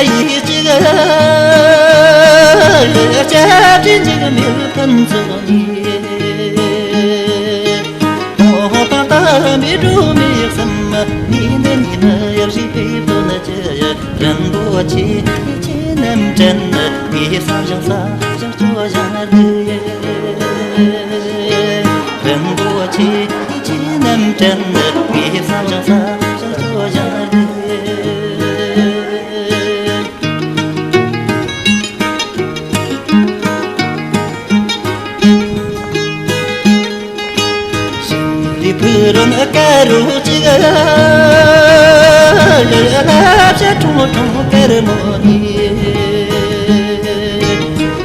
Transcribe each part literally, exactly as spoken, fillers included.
ཡིག་གཅིག་སྐྱབས་རྗེ་འཇིགས་མེད་ཕུན་ཚོགས་ཉིད། ཐོག་པར་བལྟ་མི་འགྲོ་མི་གསུམ། ཉིད་འདི་ཉིད་ཡབ་གཞིས་པའི་དོན་གྱི། རིན་པོ་ཆེ་ཆེ་རྣམས་དྲན། ངའི་བསམ་བཞིན་བསམ་བཞིན་སྤྱོད་བཞིན་འདུག་རིན་པོ་ཆེ་ཆེ་རྣམས་དྲན། ངའི་བསམ་བཞིན་བསམ་བཞིན་སྤྱོད་བཞིན་འདུག་ཞིང་འདི་ཕུ་རོན་དཀར་རོ་གཅིག་ལ་བྱ་ཁྲུང་ཁྲུང་དཀར་མོ་ནི།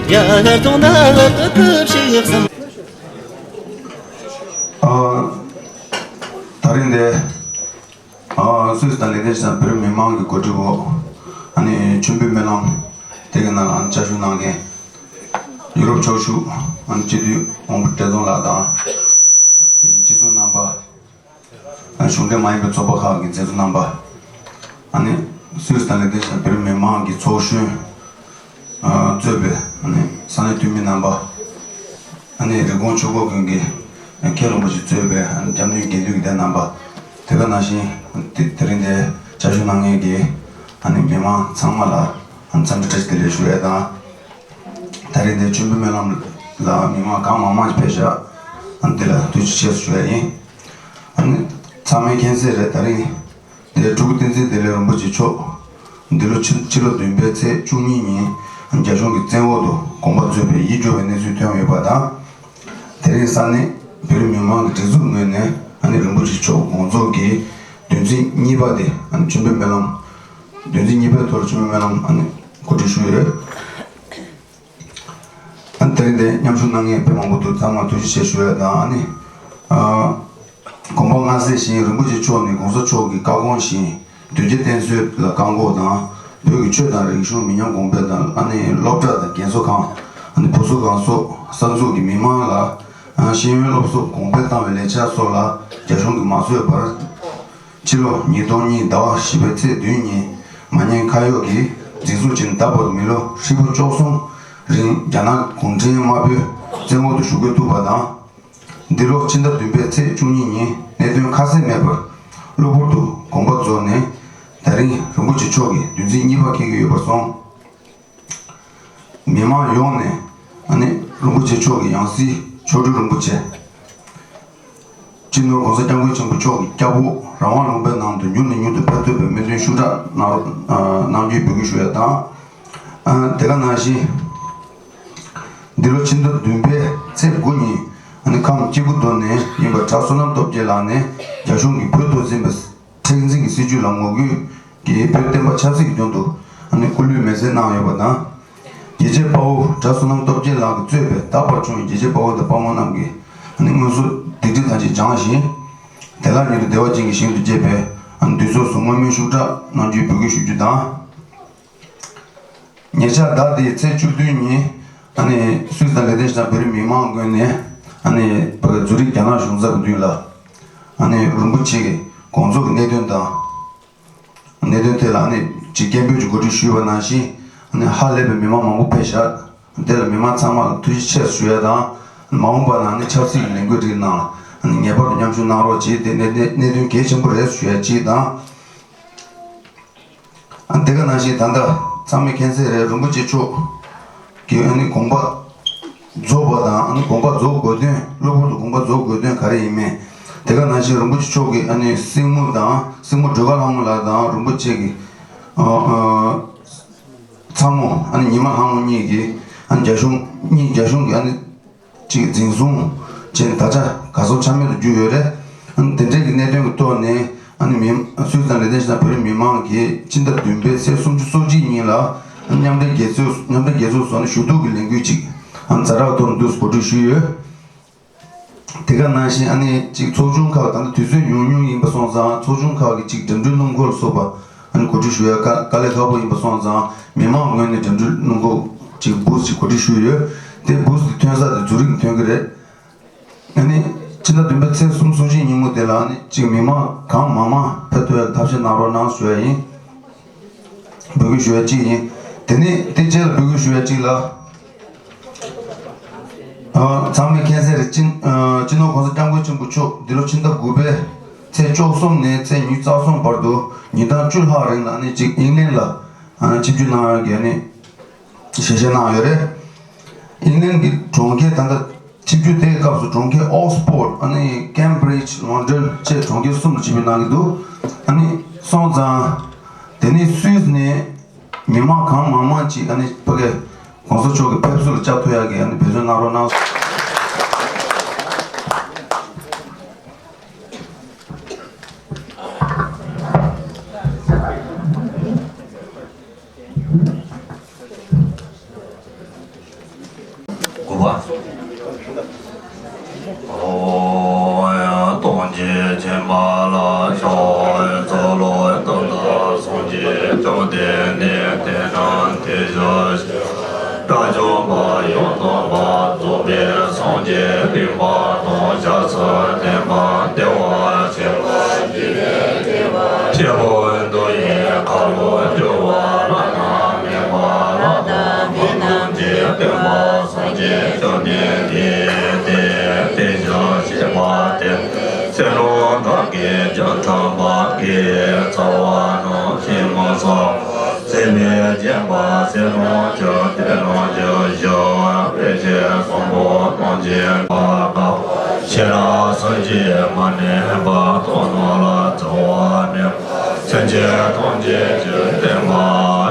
ཡར་དུང་ན་ལོ་ཏོ་ཁུབ་ཞིག་གསུམ། ཨ། ད་རིང་འདི། ཨ། སུད་སི་དང་ལེགས་ལྡན་ཤང་བོད་རིགས་མི་མང་གི་གོ་སྒྲིག་འོག་ཨ་ནི་མཆོད་འབུལ་སྨོན་ལམ་དེ་གི་ནང་ལ་ཨ་ནི་བཅའ་བཞུགས་གནང་མཁན་ཡུ་རོབ་ཕྱོགས་བཞུགས་ཨ་ནི་སྤྱི་འཐུས་དབང་པོ་བཀྲས་མཐོང་ལགས་དང་། དེ་བཞིན་སྤྱི་ཚོགས་རྣམ་པ། ཨ་གཞུང་འབྲེལ་མ་ཡིན་པའི་ཚོགས་པ་ཁག་གི་མཛད་གཙོ་རྣམ་པ། ཨ་ནི་སུད་སི་དང་ལེགས་ལྡན་ཤང་བོད་རིགས་མི་མང་གི་ཚོགས་གཞོན་ཨ་གཙོས་པའི་ཨ་ནི་ས་གནས་འཐུས་མི་རྣམ་པ། ཨ་ནི་རི་ཀོན་ཆོས་འཁོར་དགོན་གྱི་མཁན་རིན་པོ་ཆེ་གཙོས་པའི་ཨ་ནི་རྒྱབ་གནོན་དགེ་འདུན་གྱི་སྡེ་རྣམ་པ། དེ་ག་ནང་བཞིན་དེ་དེ་རིང་འདིར་བཅའ་བཞུགས་གནང་མཁན་གྱི་ཨ་ནི་མི་མང་ཚང་མ་ལ་ཨ་ནི་འཚམས་འདྲི་བཀྲ་ཤིས་བདེ་ལེགས་ཞུ་ཡས་དང་། ད་རེས་འདིར་མཆོད་འབུལ་སྨོན་ལམ་ལ་མི་མང་གང་མང་མང་ཞིག་ཕེབས་ཤག་ཨ་ནི་འདི་ལ་ཐུགས་རྗེ་ཆེ་ཞུ་ཡས་ཡིན། ཨ་ནི་ཚང་མས་མཁྱེན་གསལ་རེད། ད་རིང་འདིར་སྤྲུལ་སྐུ་བསྟན་འཛིན་བདེ་ལེགས་རིན་པོ་ཆེ་མཆོག་འདི་ལོ་ཕྱི་ཕྱི་ལོ་བདུན་པའི་ཚེས་བཅུ་གཉིས་ཉིན་རྒྱ་གཞུང་གི་བཙོན་འོག་ཏུ་དགོངས་པ་རྫོགས་པའི་ཡིད་སྐྱོ་བའི་གནས་ཚུལ་ཐོན་ཡོད་པ་དང་། དེ་རིང་ས་གནས་བོད་རིགས་མི་མང་གི་སྒྲིག་འཛུགས་ངོས་ནས་ཨ་ནི་རིན་པོ་ཆེ་མཆོག་དགོངས་རྫོགས་ཀྱི་དོན་ཚན་གཉིས་པ་དེ་ཨ་ནི་མཆོད་འབུལ་སྨོན་ལམ། དོན་ཚན་གཉིས་པའི་ཐོག་མཆོད་འབུལ་སྨོན་ལམ་ཨ་ནི་གོ་སྒྲིག་ཞུས་ཡོད། ཨ་ནི་དེ་རིང་འདིར་མཉམ་ཞུགས་གནང་མཁན་དཔེ་མང་པོ་འདུག་ཚང་མར་ཐུགས་རྗེ་ཆེ་ཞུ་ཡ་དང་། ཨ་ནི་ཨ་དགོངས་པ་མངའ་གསལ་ཞིང་རིན་པོ་ཆེ་མཆོག་ནས་གོང་ས་མཆོག་གི་བཀའ་དགོངས་བཞིན་དོལ་རྒྱལ་བསྟེན་གསོལ་ལ་བཀག་འགོག་དང་། བོད་ཀྱི་ཆོས་དང་རིག་གཞུང་མི་ཉམས་གོང་འཕེལ་དང་། ཨ་ནི་སློབ་གྲྭ་དང་རྒན་གསོ་ཁང་། ཨ་ནི་བུ་གསོ་ཁང་སོགས་གསར་འཛུགས་ཀྱིས་མི་མང་ལ་ཤེས་ཡོན་སློབ་གསོ་གོང་འཕེལ་བཏང་བའི་ལས་འཆར་སོགས་ལ་རྒྱ་གཞུང་གིས་མ་བཟོད་པར། ཕྱི་ལོ་ཉིས་སྟོང་གཉིས་ཟླ་བ་བཞི་པའི་ཚེས་བདུན་ཉིན་མ་ཉེས་ཁ་གཡོགས་ཀྱིས་འཛིན་བཟུང་བྱས་ནས་ད་བར་དུ་མི་ལོ་ཧྲིལ་པོ་བཅུ་གསུམ་རིང་རྒྱ་ནག་གུང་ཁྲན་དམར་པོའི་བཙོན་འོག་ཏུ་བཞུགས་དགོས་ཐུག་པ་དང་། འདི་ལོ་ཕྱི་ཟླ་བདུན་པའི་ཚེས་བཅུ་གཉིས་ཉིན་གནད་དོན་ཁ་གསལ་མེད་པར་གློ་བུར་དུ་དགོངས་པ་རྫོགས་ནས། ད་རིང་རིན་པོ་ཆེ་མཆོག་གིས་དོན་ཚན་གཉིས་པ་འཁྱེར་གྱི་ཡོད་པར་སོང་། མི་མང་ཡོངས་ནས་ཨ་ནི་རིན་པོ་ཆེ་མཆོག་གི་ཡང་སྲིད་མཆོག་སྤྲུལ་རིན་པོ་ཆེ། སྤྱི་ནོར་༸གོང་ས་༸སྐྱབས་མགོན་ཆེན་པོ་མཆོག་གི་སྐྱབས་འོག་རང་དབང་ལུང་པའི་ནང་དུ་མྱུར་ནས་མྱུར་དུ་ཕེབས་ཐུབ་པའི་སྨོན་འདུན་ཤུགས་དྲག་གནང་རོགས་གནང་རྒྱུའི་འབོད་སྐུལ་ཞུ་ཡ་དང་། དེ་ག་ནང་བཞིན། འདི་ལོ་ཕྱི་ཟླ་བདུན་པའི་ཚེས་དགུ་ཉིན་ཨ་ནི་ཁམས་སྐྱེ་རྒུ་མདོ་ནས་ཡིན་པ་གྲྭ་བསོད་ནམས་སྟོབས་རྒྱལ་ལགས་ནས་རྒྱ་གཞུང་གིས་བོད་ཐོག་འཛིན་པའི་མཁྲེགས་འཛིན་གྱི་སྲིད་བྱུས་ལ་ངོ་རྒོལ་གྱིས་བོད་བསྟན་པ་ཆབ་སྲིད་ཀྱི་དོན་དུ་ཨ་ནི་སྐུ་ལུས་མེར་སྲེག་གནང་ཡོད་པ་དང་། རྒྱལ་གཅེས་དཔའ་བོ་གྲྭ་བསོད་ནམས་སྟོབས་རྒྱལ་ལགས་ཀྱིས་གཙོས་པའི་ད་བར་བྱུང་བའི་རྒྱལ་གཅེས་དཔའ་བོ་དང་དཔའ་མོ་རྣམས་ཀྱི་ཨ་ནི་མངོན་སུམ་སྡིགས་ར་ཐམས་ཅད་བྱང་ཞིང་། བདེ་བླག་ཉིད་དུ་བདེ་བ་ཅན་གྱི་ཞིང་དུ་སྐྱེས་པའི་ཨ་ནི་འདུས་ཚོགས་སུ་བསྔོ་སྨོན་ཤུགས་དྲག་གནང་རྒྱུའི་འབོད་སྐུལ་ཞུ་རྒྱུ་དང་། ཉེ་ཆར་ཟླ་འདིའི་ཚེས་བཅུ་བདུན་ཉིན་ཨ་ནི་སུད་སི་དང་ལེགས་ལྡན་ཤང་བོད་རིགས་མི་མང་ངོས་ནས་ཨ་ནི་བོད་ཟུ་རིག་རྒྱ་ནག་གཞུང་ཚབ་ཀྱི་མདུན་ལ་ཨ་ནི་རིན་པོ་ཆེ་གི་དགོངས་རྫོགས་ཀྱི་གནད་དོན་དང་། གནད་དོན་ཐད་ལ་ཨ་ནི་ཅིག་སྐད་འབོད་ཀྱི་གོ་སྒྲིག་ཞུས་པ་ནང་བཞིན་ཨ་ནི་ཧ་ལས་པའི་མི་མང་མང་པོ་ཕེབས་ཤག་དེ་ལ་མི་མང་ཚང་མ་ལ་ཐུགས་རྗེ་ཆེ་ཞུ་ཡ་དང་། མ་འོངས་པ་ན་ཨ་ནི་ཆབ་སྲིད་ཀྱི་ལས་འགུལ་རིགས་ནང་ལ་ཨ་ནི་ངེས་པར་དུ་མཉམ་ཞུགས་གནང་རོགས་གྱིས། དེ་གནད་གནད་དོན་གལ་ཆེན་པོ་རེད་ཞུ་ཡ་གཅིག་དང་། ཨ་དེ་ག་ནང་བཞིན་ད་ལྟ་ཚང་མས་མཁྱེན་གསལ་རེད། རིན་པོ་ཆེ་མཆོག་གི་ཨ་ནི་དགོངས་པ་རྫོགས་པ་དང་། ཨ་ནི་དགོངས་པ་རྫོགས་དགོས་དོན། གློ་བུར་དུ་དགོངས་པ་རྫོགས་དགོས་དོན་ག་རེ་ཡིན་མིན། དེ་ག་ནང་བཞིན་རིན་པོ་ཆེ་མཆོག་གི་ཨ་ནི་སྲིང་མོ་དང་། སྲིང་མོ་སྒྲོལ་དཀར་ལྷ་མོ་ལགས་དང་རིན་པོ་ཆེ་གི་ཨ་ཨ་ཚ་མོ་ཨ་ནི་ཉི་མ་ལྷ་མོ་གཉིས་ཀྱིས་ཨ་ནི་རྒྱ་གཞུང་གཉིས་རྒྱ་གཞུང་གི་ཨ་ནི། ཅིག་འཛིན་བཟུང་བྱས་ནས་ད་ཆ་གར་སོང་ཆ་མེད་དུ་གྱུར་ཡོད་རེད། ཨ་ནི་དེ་འབྲེལ་གྱི་གནད་དོན་གྱི་ཐོག་ནས་ཨ་ནི་མི་སུད་སི་དང་ལེགས་ལྡན་ཤང་བོད་རིགས་མི་མང་གིས་ཕྱི་ཟླ་བདུན་པའི་ཚེས་སུམ་ཅུ་སོ་གཅིག་ཉིན་ལ་ཨ་ནི་མཉམ་འབྲེལ་རྒྱལ་ཚོགས་མཉམ་འབྲེལ་རྒྱལ་ཚོགས་སུ་ཨ་ནི་ཞུ་གཏུག་གི་ལས་འགུལ་ཅིག་ཨ་ནི་ཛ་དྲག་ཏུ་འདུག་གོ་སྒྲིག་ཞུས་ཡོད། དེ་ག་ནང་བཞིན་ཨ་ནི་ཅིག་ཚོགས་ཆུང་ཁག་ད་ལྟ་དུས་ཚོད་ཉུང་ཉུང་ཡིན་པ་སོང་ཙང་། ཚོགས་ཆུང་ཁག་གིས་ཅིག་འགྲིམ་འགྲུལ་སྣུམ་འཁོར་ལ་སོགས་པ་ཨ་ནི་གོ་སྒྲིག་ཞུ་ཡ་དཀའ་དཀའ་ལས་ཁག་པོ་ཡིན་པ་སོང་ཙང་། མི་མང་ངོས་ནས་འགྲིམ་འགྲུལ་སྣུམ་འཁོར་ཅིག་བྷུ་སི་ཅིག་གོ་སྒྲིག་ཞུས་ཡོད། དེ་བྷུ་སི་དེ་ཐོན་ས་དེ་ཛུ་རིག་ནས་ཐོན་གྱི་རེད། ཨ་ནི་ཕྱི་ཟླ་བདུན་པའི་ཚེས་སུམ་ཅུ་སོ་གཅིག་ཉིན་མོ་དེ་ལ་ཨ་ནི་ཅིག་མི་མང་གང་མང་མང་ཕེབས་ཐུབ་ཡ་ཐབས་ཤེས་གནང་རོགས་གནང་ཞུ་ཡ་ཡིན། འབོད་སྐུལ་ཞུ་ཡ་གཅིག་ཡིན། དེ་ནས་དེ་རྗེས་ལ་འབོད་སྐུལ་ཞུ་ཡ་གཅིག་ལ། ཨ། ཚང་མས་མཁྱེན་གསལ་རེད། སྤྱི་ཨ་སྤྱི་ནོར་༸གོང་ས་༸སྐྱབས་མགོན་ཆེན་པོ་མཆོག་འདི་ལོ་ཕྱི་ཟླ་དགུ་པའི་ཚེས་བཅུ་གསུམ་ནས་ཚེས་ཉི་ཤུ་རྩ་གསུམ་བར་དུ་ཉིན་གྲངས་བཅུ་ལྷག་རིང་ལ་ཨ་ནི་གཅིག་ཨིང་ལན་ལ་ཨ་ཆིབས་བསྒྱུར་གནང་ཡག་གི་ཨ་ནི་ཞལ་བཞེས་གནང་ཡོད་རེད། ཨིང་ལན་གྱི་གྲོང་ཁྱེར། ད་ལྟ་ཆིབས་བསྒྱུར་དེའི་སྐབས་སུ་གྲོང་ཁྱེར་ཨོག་སི་ཕོར་ཌི། ཨ་ནི་ཀེམ་བྷི་རིཇ། ལོན་ཌོན་བཅས་གྲོང་ཁྱེར་གསུམ་ལ་ཆིབས་བསྒྱུར་གནང་གི་འདུག་ཨ་ནི་སོང་ཙང་དེ་ནས་སུད་སི་ནས་མི་མང་གང་མང་མང་ཅིག་ཨ་ནི་ཕ་གི་༸གོང་ས་མཆོག་གི་ཕེབས་བསུ་ལ་བཅར་ཐུབ་ཡག་གི་ཨ་ནི་འབད་བརྩོན་གནང་རོགས་གནང་། དགུ་པ། ཨོ། སྟོང་ཉིད་མཁྱེན་པ་ལ་ཕྱག་འཚལ་ལོ། ཏུཏྟཱ་སངས་རྒྱས་བཅོམ་ལྡན་འདས། དེ་ན་དེ་བཞིན་གཤེགས་པ་དགྲ་བཅོམ་པ་ཡང་དག་པར་རྫོགས་པའི་སངས་རྒྱས་རིག་པ་དང་ཞབས་སུ་ལྡན་པ་བདེ་བ་ཅན། སྐྱེས་བུ་འདི་ཡི་ཁ་ལོ་སྒྱུར་བ་བླ་ན་མེད་པ་ལྷ་དང་མི་རྣམས་ཀྱི་སྟོན་པ་སངས་རྒྱས་བཅོམ་ལྡན་འདས་དེ། དེ་བཞིན་གཤེགས་པ་དེ་ཚེ་རབས་གང་གི་རྒྱུན་དྲུག་པ་གི་རྩ་བ་རྣམས་ཀྱི་མངོན་སུམ་ཚེ་འཕོས་བརྒྱན་པ་ཟེར་རུང་ཆོས་དེ་རྣམས་ཀྱི་གཞི་དཔེ་བྱད་བཟང་པོ་རྣམས་ཀྱི་བཀའ་བཀའ་ཤེས་རབ་སངས་རྒྱས་མ་ནས་བར་དོ་རྣམས་ལ་བརྩི་བ་མེད་པ། སེམས་ཅན་ཐམས་ཅད་ཀྱི་བསྟན་པ་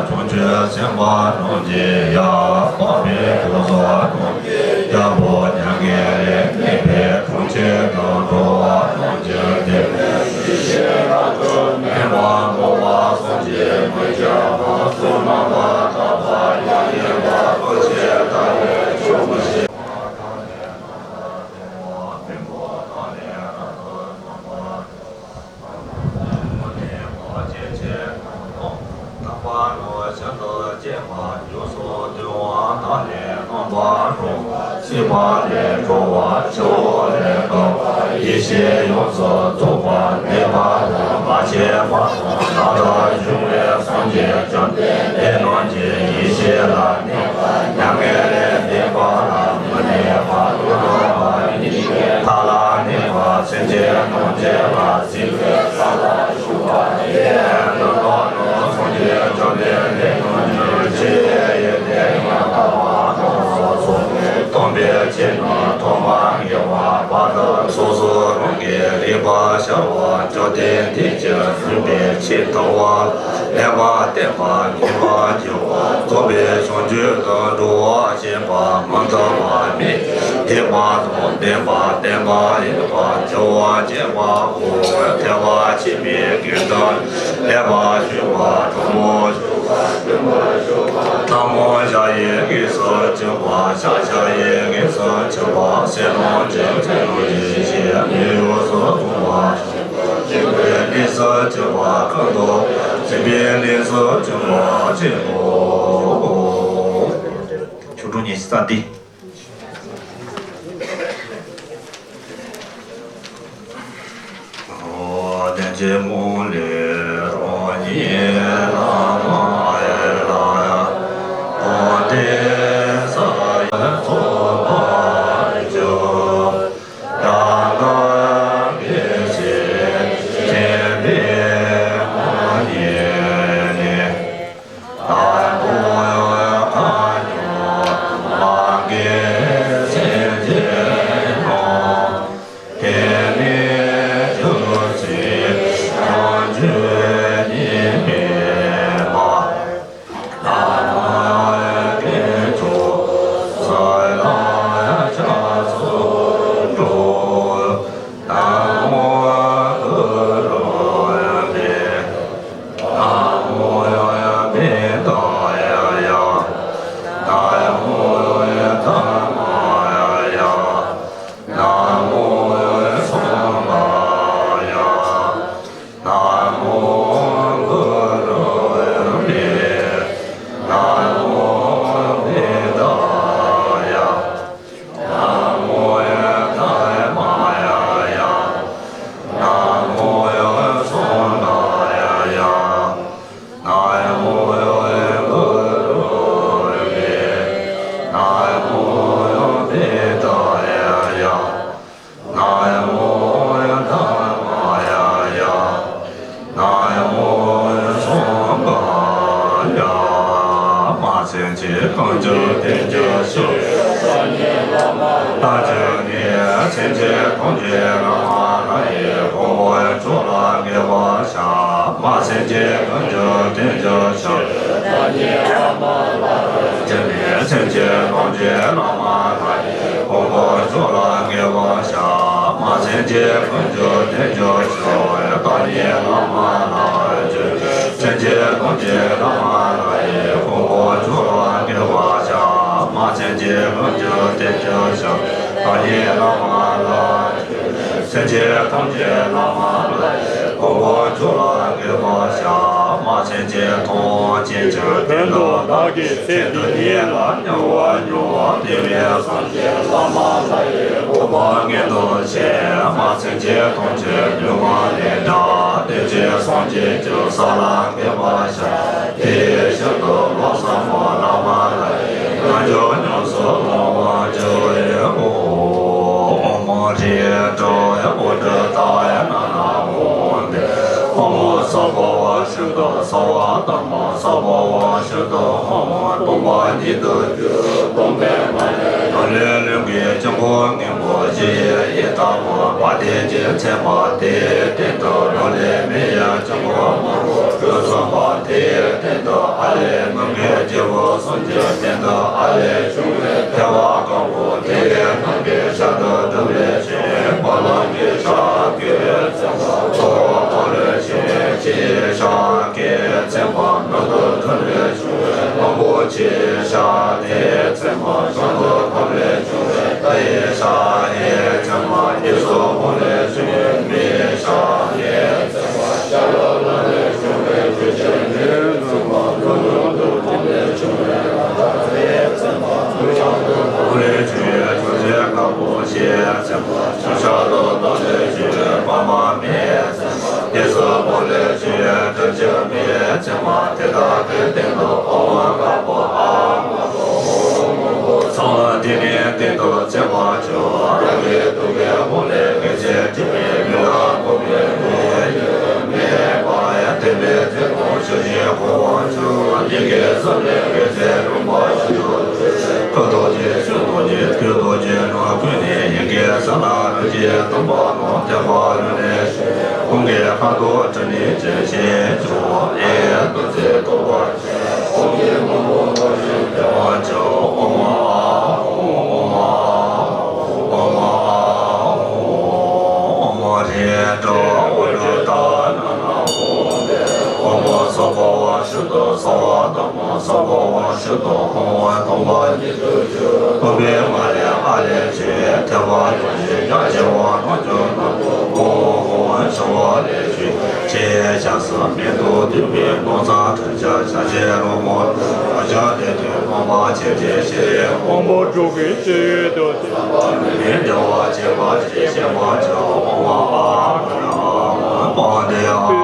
བྱང་ཆུབ་སེམས་དཔའ་རྣམས་ཀྱི་ཡང་དག་པའི་གོ་ས་རྣམས་ཀྱི་རྒྱལ་པོ་མྱ་ངན་ལས་འདས་པའི་གྲོང་ཁྱེར་དུ་འགྲོ་བ་རྣམས་ཀྱི་དེ་ནས་ཡེ་ཤེས་རབ་ཏུ་མེད་པ་འགོག་པ་སངས་རྒྱས་མི་སྐྱ་མ་སུ་རྣམ་པར་དག་པ་ཡང་དག་པ་ཀུན་བྱེད་ལྟ་བའི་ཆོས་ཀུན་ཤེས། ཡེ་ཤེས་ཡོངས་སུ་རྫོགས་པ་ནི་མ་སྐྱེས་པ་དང་མ་སྐྱེས་པ་དང་ད་ལྟ་བཞུགས་པའི་སངས་རྒྱས་བཅོམ་ལྡན་འདས་རྣམས་ཀྱི་ཡེ་ཤེས་ལ་གནས་པ་མྱ་ངན་ལས་འདས་པ་ལ་མི་གནས་པ་ལྷ་ལ་གནས་པ་སེམས་ཅན་ཐམས་ཅད་ལ་གཟིགས་པའི་ས་ལ་བཞུགས་པ་ཡི་དམ་རྣམས་སངས་རྒྱས་བཅོམ་ལྡན་འདས་རྣམས་ཀྱི་ཆོས་ཡོན་ཏན་ཡང་དག་པ་རྣམས་སོ་སོར་སྟོན་པའི་ཕྱིར་ན་ཐོག་མར་དགེ་བ་བར་དུ་སོ་སོ་རང་གིས་རིག་པར་བྱ་བ་བཅོམ་ལྡན་འདས་ཀྱིས་གསུངས་པའི་ཆེས་མཐོ་བ་ལེགས་པར་བསྟན་པ་ཉམས་པར་བགྱི་བ་རྫོགས་པའི་བྱང་ཆུབ་ཏུ་འགྲོ་བར་བྱེད་པ་མི་མཐུན་པ་མེད། འདས་པ་དང་འདས་པ་བསྟན་པ་ཡོད་པ་འགྱུར་བ་བཅས་པའོ། ཐེག་པ་ཆེན་པོའི་དགེ་འདུན་ལེགས་པར་ཞུགས་པ་དྲང་པོ་ཞུགས་པ་ལྟ་མོ་བྱ་ཡི་དངོས་སུ་བྱུང་བ་ཕྱག་བྱ་ཡི་དངོས་སུ་བྱུང་བ་ཟེར་རུང་ཅི་ཟེར་རུང་ཡེ་ཤེས་ཉིད་ཡོངས་སུ་རྫོགས་པ་ཞིང་པའི་གནས་སུ་བྱུང་བ་ཁམས་དང་སེམས་པའི་གནས་སུ་བྱུང་བ་ཆེན་པོ། ཆོ་འཕྲུལ་ཉེར་གཅིག་པ་འདི། སེམས་ཅན་ཐམས་ཅད་བླ་མ་ལྷ་ཡི་དབང་པོ་མཆོག་ལ་འགོད་པར་བྱ། མ་སེམས་ཅན་ཀུན་གྱི་དོན་གྱི་ཕྱིར། བདག་ཉིད་བླ་མ་ལྷ་ཡི། སེམས་ཅན་ཐམས་ཅད་བླ་མ་ལྷ་ཡི་དབང་པོ་མཆོག་ལ་འགོད་པར་བྱ། མ་སེམས་ཅན་ཀུན་གྱི་དོན་གྱི་ཕྱིར། བདག་ཉིད་བླ་མ་ལྷ་ཡི། སེམས་ཅན་ཐམས་ཅད་བླ་མ་ལྷ་ཡི་དབང་པོ་མཆོག་ལ་འགོད་པར་བྱ། མ་སེམས་ཅན་ཀུན་གྱི་དོན་གྱི་ཕྱིར། བདག་ཉིད་བླ་མ་ལྷ་ཡི། སེམས་ཅན་ཐམས་ཅད་བླ་མ་ལྷ་ཡི་དབང་པོ་མཆོག་ལ་འགོད་པར་བྱ། མ་སེམས་ཅན་ཐམས་ཅད་ཀྱི་དོན་དུ་བདག་གིས་ཚེ་འདི་ཉིད་ལ་མྱུར་བར་མྱུར་བར་བདེ་བའི་སངས་རྒྱས་བླ་མ་ལྷ་ཡི་གོ་འཕང་མངོན་དུ་བྱས། མ་སེམས་ཅན་ཐམས་ཅད་ལུས་ངག་ལས་འདས་བདེ་ཆེན་སངས་རྒྱས་ཀྱི་ས་ལ་འགོད་པར་བྱ། དེའི་ཞིང་དུ་ལོ་གསུམ་པོ་བླ་མ་ལྷ་ཡི་རྣལ་འབྱོར་ཉམས་སུ་བླང་བར་བགྱི། ཨོཾ་རི་ཏྲོ་ཨོ་ཏྲི་ཏ་ཡ་ན་ན་ཧོ་ཏེ། ཨོཾ་སྭ་བྷཱ་ཝ་ཤུདྡྷ་སྭ་བ་དྷརྨ་སྭ་བྷཱ་ཝ་ཤུདྡྷ་ཨོཾ་སྟོང་པ་ཉིད་དུ་གྱུར། སྟོང་པའི་མ་ལུས་ལོངས་སྤྱོད་ཀྱི་དཀྱིལ་འཁོར་སྔོན་པོ་བཞི་ཡི་ཡི་དམ་པ་བ་དན་གྱིས་མཚན་པ་དེའི་སྟེང་དུ་ལོ་ལས་མེ་ཡི་དཀྱིལ་འཁོར་དམར་པོ་དྲུག་འཛོམས་པ་དེའི་སྟེང་དུ་ཨ་ལས་མུ་གེའི་རྒྱལ་པོ་གསུམ་གྱི་སྟེང་དུ་ཨ་ལས་ཆུང་བའི་ཐལ་བ་དཀར་པོ་དེའི་ནང་གི་ཞབས་ཏོག་བསྒྲུབ་ལས་ཆེ་བ་ལང་གི་ཞབས་ཀྱི་མཚན་པ་ཐོག་ཨ་ལས་ཆེ་ཕྱི་ཞབས་ཀྱི་མཚན་པ་ནང་དུ་བསྒྲུབ་ལས་ཆུང་བའི་དམ་པོ་ཆེ་ཞབས་དེའི་མཚན་པ་བྱང་དུ་ཐོབ་ལས་ཆུང་བའི་ལྷའི་ཞབས་ཀྱི་མཚན་པ་གཡས་སུ་འཕོ་ལས་ཆུང་བའི་མིའི་ཞབས་ཀྱི་མཚན་པ་ཤར་ལུ་ལ་ལས་ཆུང་བའི་ཆུ་སྐྱེས་མིའི་མཚན་པ་ལྷོ་ནུབ་ཏུ་འཕོ་ལས་ཆུང་བའི་ལྷ་ལྟ་བུའི་མཚན་པ་བྱང་དུ་འཕོ་ལས་ཆུང་བའི་ཆུ་སྐྱེས་དཀར་པོ་ཆེའི་མཚན་པ་ཆུ་ཤར་དུ་ལྟ་ལས་ཆུང་བའི་པདྨ་མིའི་མཚན་པ། གཡས་སུ་འཕོ་ལས་ཆུང་བའི་བྲམ་ཟེ་མིའི་མཚན་མ་དེ་དག་གི་སྟེང་དུ་ཨོཾ་དཀར་པོ་ཨཱཿཧཱུྃ་ཧཱུྃ་ཧོཾ་སྭཱ་ཧཱ། དེ་ནས་སྟེང་དུ་མཚན་མ་བཅུ་རང་གི་ཐུགས་ཀའི་ཧཱུྃ་ལས་དགེ་ཚུལ་ཁྲིམས་ཀྱི་ལུས་ལ་གོམས་པའི་ལུས་ཡོད་མེད་པ་ཡང་དེ་ལས་ཚེ་དང་ཕྱི་མའི་འཁོར་བ་བཅུ་ཡི་གེ་གསུམ་ལས་དགེ་ཚུལ་རིམ་པ་བཞི་བཅུ། ཁ་དོག་ཅན་ཆོས་དོན་གྱི་ཁོག་དོག་ཅན་རང་ཁོག་ནས་ཡི་གེ་ས་ལ་རིན་ཆེན་དམ་པ་རྣམས་ཐེག་པ་ལུས་ལས་ཤེས་ཁོང་གི་ཁ་དོག་དྲི་ནས་ཅན་ཞེས་བྱ་བ་ཨེ་ཏོ་ཚེ་ཐོབ་པར་བྱེད། ཁོང་གི་མང་པོ་ལ་ཞིང་བདེ་བ་ཅན། ཨོཾ་ཨཱཿཧཱུྃ་ཨོཾ་ཨཱཿཧཱུྃ་ཨོཾ་ཨཱཿཧཱུྃ་ཨོཾ་རི་ཏྲོ་ཨོ་ཏྲི་ཏ་ན་ན་ཧོ་ཏེ། ཨོཾ་སྭ་བྷཱ་ཝ་ཤུདྡྷ་སྭ་བ་དྷརྨ་སྭ་བྷཱ་ཝ་ཤུདྡྷ་ཨོཾ་སྟོང་པ་ཉིད་དུ་གྱུར། སྟོང་པའི་མ་ལུས་ཨ་ལས་ཆེ་བའི་ཐལ་བ་ཡོད་ཅིང་ཡང་ཆེ་བ་རྣམས་ཀྱང་རྣམ་པ་ཧཱུྃ་ཧཱུྃ་ཤ་བ་ལས་བྱུང་། ཆེས་ཆགས་སུ་མེད་དོ། དུད་འགྲོའི་ནང་ཚ་ཁྲག་ཆ་ཆ་ཆེ་རོ་མོ་རོ་ཆ་དེ་དུས་རྣམ་པ་ཆེ་ཆེ་ཞེས་དབང་པོ་དྲུག་གི་སྤྱོད་ཡུལ་དུ་སྟེ། བདེ་བ་ཆེན་པོ་ཞེས་བྱ་བ་ཅན། ཨོཾ་ཨཱཿཧཱུྃ་ཨཱཿཧཱུྃ་ཨཱཿཧཱུྃ་ཨཱཿཧཱུྃ།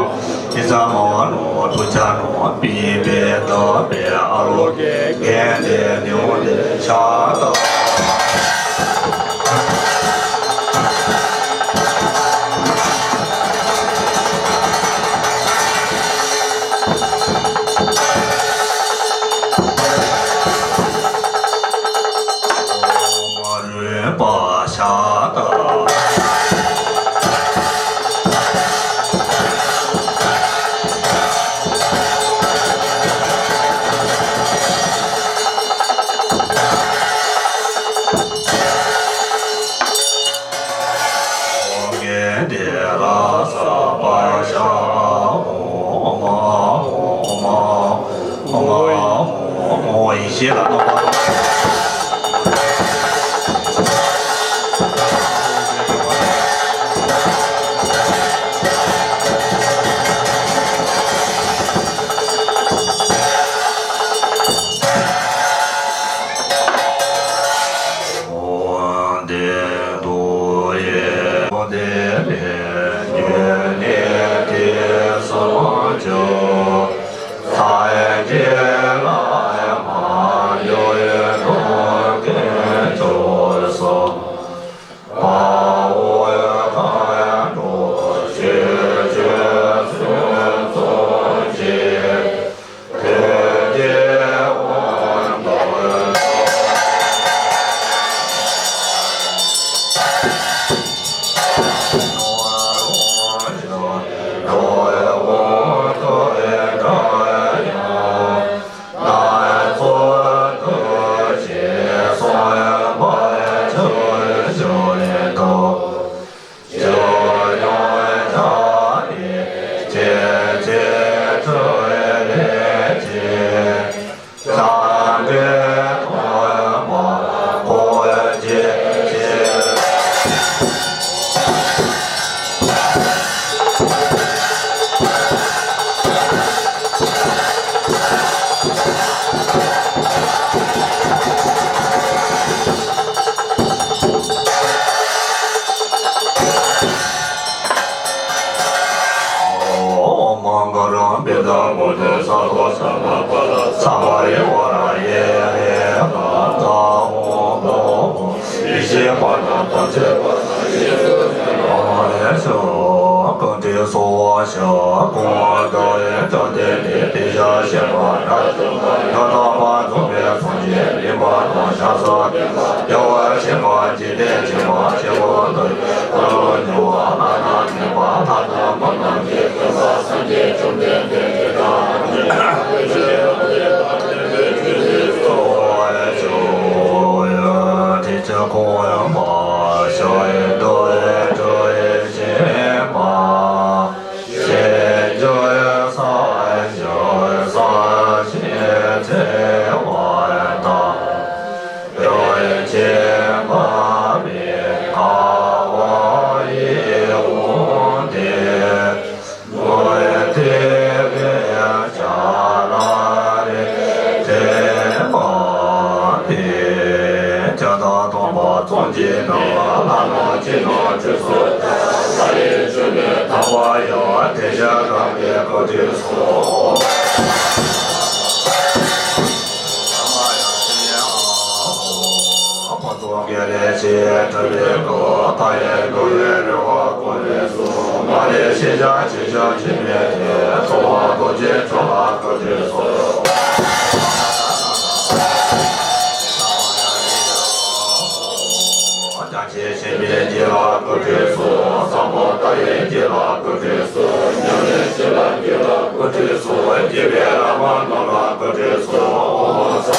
ཨི་ཙ་མ་བ་ནོ་ཐུ་ཆ་ནོ་པི་པེ་ཏ་པེ་ཨ་ལོ་ཀེ་གན་དེ་ནེ་འོ་དེ་ཤ་ཏ། མ་རུས་པ་ཤ་སྟག། ཨོཾ་གན་དྷེ་ལ་ས་པ་ཤ་ཨ་ཧོ་ཨོཾ་ཨ་ཧོ་ཨོཾ་ཨ་ཧོ་ཨོཾ་ཨ་ཧོ་ཨོཾ་ཡེ་ཤེས་ལ་གནོད་པ། ཚངས་པ་ཡི་བར་ཡེ་ཧེ་ཧ་ཧ་ཧོ་ཧོ། ཡེ་ཤེས་པ་དང་དམ་ཚིག་པ་དང་ཡེ་ཤེས་སུ་འཛིན་པ་མ་ལས་བྱུང་། སྐུ་ཁྲུས་གསོལ་བ་བཤགས། སྐུ་དགའ་བའི་བཅོམ་ལྡན་འདས་དེ་བཞིན་གཤེགས་པ་དགྲ་བཅོམ་པ་ཡང་དག་པར་རྫོགས་པའི་སངས་རྒྱས་མི་འཕམ་དང་ཞབས་སོར་ཕེབས་པ། རྒྱལ་བ་ཆེན་པོ་འཇིག་རྟེན་ཆེན་པོ་ཆེན་པོ་དང་། ཀུན་སློང་འཇུག་པ་ལྷ་དང་མིན་པ་ལྷ་དང་མི་རྣམས་ཀྱི་སྟོན་པ་སངས་རྒྱས་བཅོམ་ལྡན་འདས་དེ་དག་ཐམས་ཅད་ཐམས་ཅད་དང་ལྡན་པའི་ཆོས་ཀྱི་གཙོ་བོ་ཡང་ཆོས་ཀྱི་ཁོང་ཡངས་པ་ཤ་ཡི་འདུ་བའི་དྲི་ཡི་ཞིམ་པ། ཤེས་བརྗོད་སངས་རྒྱས་སངས་རྒྱས་བརྩེ་བ་དང་། རིན་ཆེན་པདྨའི་ཁ་བ་ཡི་དབང་ལྡན། མུ་སྟེགས་པའི་ཆ་ལ་རེ་ཐེ་མ་ཐེ། ཇི་ལྟར་སྟོན་པ་ཙམ་གྱིས་ནི། ལྷ་རྣམས་ཀྱིས་ནི་དྲི་དམ་བསྟོད། ལྷ་ཡི་བཅུད་ནི་དག་པ་ཡང་། དེ་བཞིན་རང་གི་སྐུ་དྲིན་གསུམ། ཕུན་ཚོགས་དགེ་ལེགས་ཀྱི་སྤྲུལ་པའི་སྐུ། མཐའ་ཡས་འགྲོ་བའི་རེ་བ་ཀུན་ལས་སུ། མ་ལུས་ཤེས་བྱ་ཇི་བཞིན་འཆི་མེད་དེ། ཚོགས་དབང་རྡོ་རྗེ་འཆང་ལ་སྐུ་དྲིན་གསོལ། བྱང་ཆུབ་སེམས་དཔའི་རྒྱུད་ལ་སྐུ་དྲིན་གསོལ། ཟབ་མོ་ལྟ་བའི་རྒྱུད་ལ་སྐུ་དྲིན་གསོལ། ཉམས་ལེན་བྱེད་པའི་རྒྱུད་ལ་སྐུ་དྲིན་གསོལ། བརྒྱུད་པའི་བླ་མ་རྣམས་ལ་སྐུ་དྲིན་གསོལ། ཨོཾ་སྭ།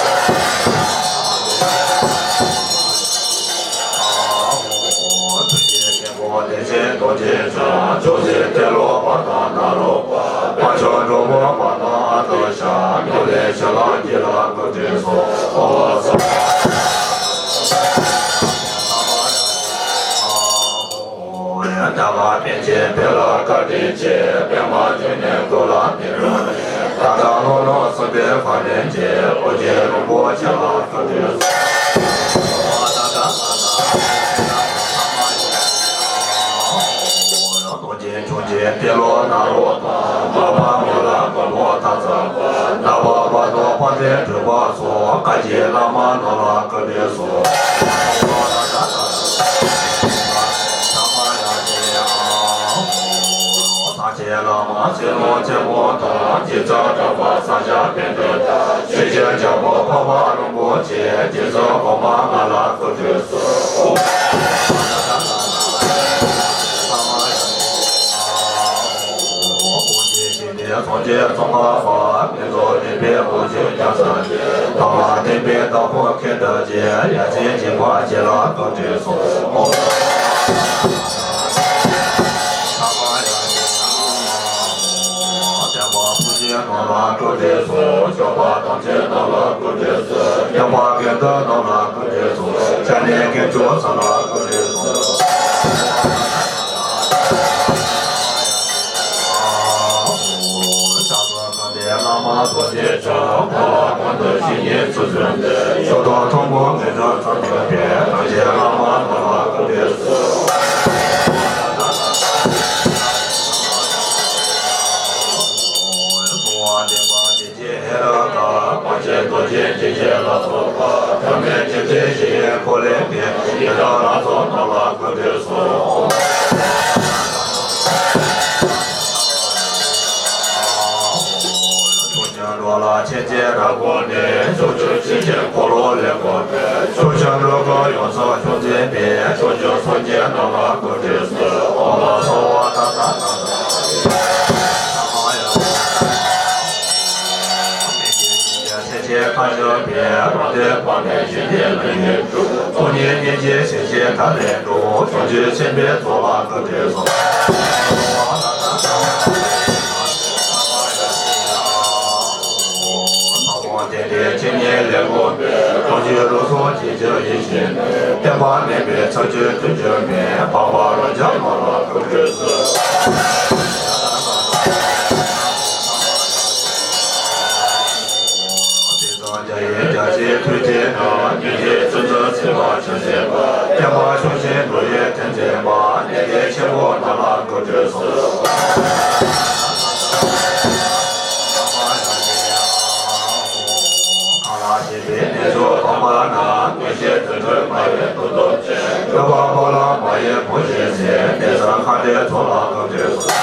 ཐུགས་རྗེ་ཆེན་པོ་བདེ་ཆེན་རྡོ་རྗེ་འཆང་། མཆོག་སྲེད་ཏེ་ལོ་པ་དང་ནཱ་རོ་པ། དཔལ་མཆོག་འགྲོ་མགོན་པ་དང་ཨ་ཏི་ཤ། ཉམས་ལེན་བྱེད་པའི་རྒྱུད་ལ་སྐུ་དྲིན་གསོལ། ཨོཾ་སྭ། རྒྱ་གར་པཎ་ཆེན་བོད་ལ་བཀའ་དྲིན་ཆེ། པདྨ་འབྱུང་གནས་སྐུ་ལ་མི་རུང་ནས། ད་ལྟ་ལྷོ་ནུབ་གསུམ་པའི་བཀའ་དྲིན་ཆེ། ཨོ་རྒྱན་རིན་པོ་ཆེ་ལ་སྐུ་དྲིན་གསོལ། རྡོ་རྗེ་འཆང་ཆེན་ཏེ་ལོ་ནཱ་རོ་དང་། མ་པ་མོ་ལ་མགོན་པོ་ཐ་ཚ་པ། ནག་པ་པ་དང་དཔལ་ལྡན་འབྲུག་པ་སོགས། བཀའ་བརྒྱུད་བླ་མ་རྣམས་ལ་སྐུ་དྲིན་གསོལ། ལྷ་ཆེན་བླ་མ་ཚེ་རིང་ཆེན་པོ་དང་། རྗེ་བཙུན་གྲགས་པ་ས་སྐྱ་པཎྜི་ཏ། ཆོས་རྗེ་རྒྱལ་པོ་འཕགས་པ་རིན་པོ་ཆེ། རྗེ་བཙུན་གོང་མ་ལྔ་ལ་སྐུ་དྲིན་གསོལ། ཨོཾ་སངས་རྒྱས་ཙོང་ཁ་པ། མི་ཚོགས་བདེན་པའི་དབང་ཕྱུག་རྒྱལ་སྲས་ཀྱི། ལྟ་བ་བདེན་པའི་བདག་པོ་མཁན་ཐུབ་ཀྱི། ཡ་མཚན་འཇིགས་པ་བྱེད་ལ་སྐུ་དྲིན་གསོལ། ཨོཾ་སངས་རྒྱས་བསྟན་པ་ཕུན་སུམ་ཚོགས་པ་སྐུ་དྲིན་གསོལ། སྐྱོབ་པ་དམ་ཆོས་རྣམས་ལ་སྐུ་དྲིན་གསོལ། སྐྱོབ་པ་དགེ་འདུན་རྣམས་ལ་སྐུ་དྲིན་གསོལ། སྐྱབས་གནས་དཀོན་མཆོག་གསུམ་ལ་སྐུ་དྲིན་གསོལ། ཕྱག་འཚལ་དགའ་ལྡན་བླ་མ་རྡོ་རྗེ་འཆང་། འཁོར་བ་ཀུན་ཏུ་ཞི་བའི་ཚུལ་བཟུང་སྟེ། མཆོག་ཐུན་མོང་མི་འབྱུང་ཚུལ་བསྟན་པའི། རིན་ཆེན་བླ་མ་རྣམས་ལ་སྐུ་དྲིན་གསོལ། གསུང་བ་བདེན་པ་ཇི་བཞིན་ཧེ་རུ་ཀ། དབང་ཆེན་རྡོ་རྗེ་འཇིགས་བྱེད་ལ་སོགས་པ། ཐུན་མོང་ཇི་བཞིན་ཞི་བའི་འཁོར་ལོས་བརྒྱན། ཡི་དམ་ལྷ་ཚོགས་རྣམས་ལ་སྐུ་དྲིན་གསོལ། ཕྱོགས་བཅུ་འགྲོ་ལ་མཆིས་པའི་རབ་དགོངས་ནས། ཕྱོགས་བཅུར་མཆིས་པའི་འཁོར་ལོ་ལས་བསྐོར་བའི། ཕྱོགས་བཅུ་འགྲོ་ཀུན་ཡོངས་སུ་སྐྱོབ་མཛད་པའི། ཕྱོགས་བཅུའི་སངས་རྒྱས་རྣམས་ལ་སྐུ་དྲིན་གསོལ། ཨོཾ་སྭ་བྷཱ་ད་ད་ན་ད། ཨོཾ་སྭ་བྷཱ་ཡ། སེམས་ཅན་ཐམས་ཅད་པའི། རང་དོན་སྤངས་ནས་ཞི་བདེ་ལ་ཡོངས་སྒྲུབ། སྟོང་ཉིད་སྙིང་རྗེའི་ཞིང་ཆེན་མཐའ་ལས་འགྲོ། བྱང་ཆུབ་སེམས་དཔའི་ཚོགས་ལ་སྐུ་དྲིན་གསོལ། ལྷ་དབང་ལྡན་འདས་སྤྱན་གཉིས་ལས་བསྐོར་བའི། རང་བཞིན་རོལ་མཚོ་ཆེ་ཆེར་ཡིད་བཞིན་ནོར། བརྟན་པ་མེད་པའི་ཚུལ་གྱིས་ཐུགས་འགྱུར་མེད། འཕགས་པ་རབ་འབྱམས་རྣམས་ལ་སྐུ་དྲིན་གསོལ། དེང་སང་རྒྱ་ཡི་རྒྱལ་སྲས་ཐུགས་བསྐྱེད་རྣམས། སྙིང་རྗེ་བརྩོན་འགྲུས་སེམས་དཔའ་ཆེན་བརྩེ་བ། བསྟན་པ་སྲུང་ཞིང་འགྲོ་བའི་དོན་མཛད་པ། སྙིང་རྗེ་ཆེན་པོ་རྣམས་ལ་སྐུ་དྲིན་གསོལ། ཞེས་ཟེར། གནས་ཚང་ཁ་བྲལ་ཚོགས་ལ་སྐུ་མདུན་སོགས།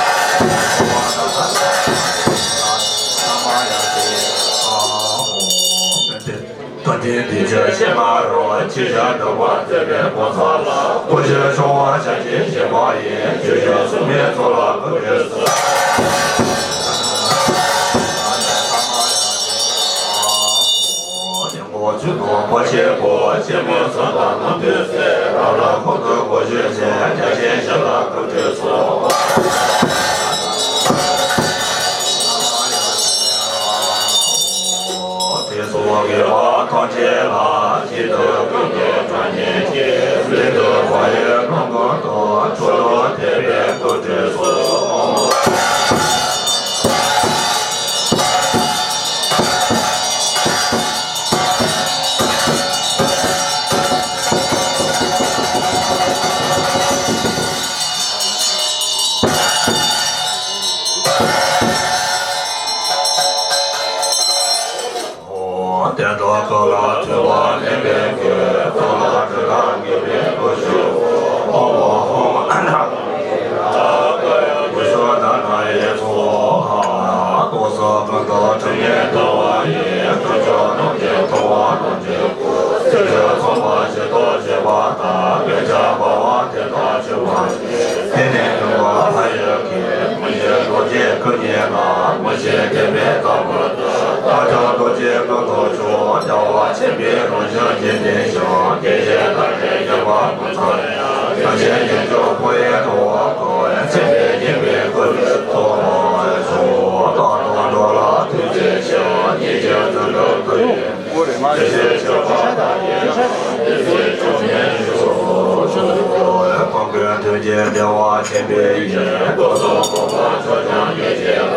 ཐུགས་རྗེ་འདི་ཕྱིར་ཞེས་མ་རུང་བ། ཕྱི་ཞབས་སྒྲུབ་པ་མཛད་པའི་སྐུ་མཚམས་ལ། སྐུ་ཞབས་ཤོང་བ་ཞབས་ཀྱིས་བཞེས་པ་ཡིན། ཆོས་སྐྱོང་སྲུང་མའི་ཚོགས་ལ་སྐུ་མདུན་སོགས། ཆེན་པོ་ཆོས་སྐྱོང་པོ་ཆེན་པོ། ཆེན་མོ་བསམ་པ་རྣམས་ཐོས་སྲས། རབ་རབ་ཁོང་དུ་སྒོ་ཕྱོགས་ཅན། རྒྱ་ཆེན་ཞབས་ལ་སྐུ་མདུན་སོགས། དེ་སོགས་དགེ་བ་ཐམས་ཅད་ལ། ཞིང་དུ་ཀུན་ཏུ་གྲངས་སྙེད་ཀྱི། ལུས་དང་བག་ཡོད་རྣམ་ཀུན་ཏུ། མཆོག་ཏུ་ཐེག་པའི་སྐུ་མདུན་སོགས། དེ་འདྲ་ཀུན་ལ་ཐོས་པ་ལེན་པའི་མགོན། ཐོབ་ལ་སྒྲུབ་ལ་དགེ་བའི་སྐུ་ཞབས། ཧོ་ཧོ་ཧོ། སྐུ་ཞབས་ད་ན་ཡི་ཚོགས། རྟོག་ཚོགས་ཀུན་ཏུ་གྲངས་སྙེད་འདུ་བ་ཡི། ཁྱུ་མཆོག་རྣམས་ཀྱི་ཐུབ་པ་རྣམས་ཀྱི། ཚུལ་ཁྲིམས་མཚུངས་པ་ཞིག་ཏུ་བྱེད་པ་དང་། དཔེ་བྱད་འབར་བ་དེ་དག་འཆིང་བར་བྱེད། དེ་ནས་ནུབ་པ་ལྷ་ཡི་སྐད། མི་ཤེས་རྡོ་རྗེའི་སྐུ་བརྙེས་ལ། མི་ཤེས་སྟོན་པའི་ལྟ་བུར་ལྟ། རྟག་བྱུང་རྡོ་རྗེའི་སྐུ་མདོག་ཕྱོགས། རྒྱལ་བ་ཆེན་པོའི་རང་བཞིན་གྱི་དེ་བཞིན། དེ་བཞིན་ལྷ་ཡི་བརྒྱན་པ་ཀུན་ཚང་ཡང་། རང་བཞིན་གྱི་མཆོག་ཕོ་ཡི་ཐུབ་པ་ཀུན། མཚན་དཔེ་བརྒྱན་པའི་སྐུ་ལས་ཐོབ་པར་ཤོག། རྟག་ཏུ་འགྲོ་ལ་ཐུགས་རྗེ་ཆེ། ཉེས་ཀྱི་དུད་འགྲོ་ཀུན། ཕོ་རྒོད་ཐོན་སྐྱེད་བདེ་བ་ཆེན་པོའི་ཡིན། སྐུ་གསུང་ཐུགས་ཀྱི་མཆོག་ཀྱང་ཡིན་ཞེས་ལ།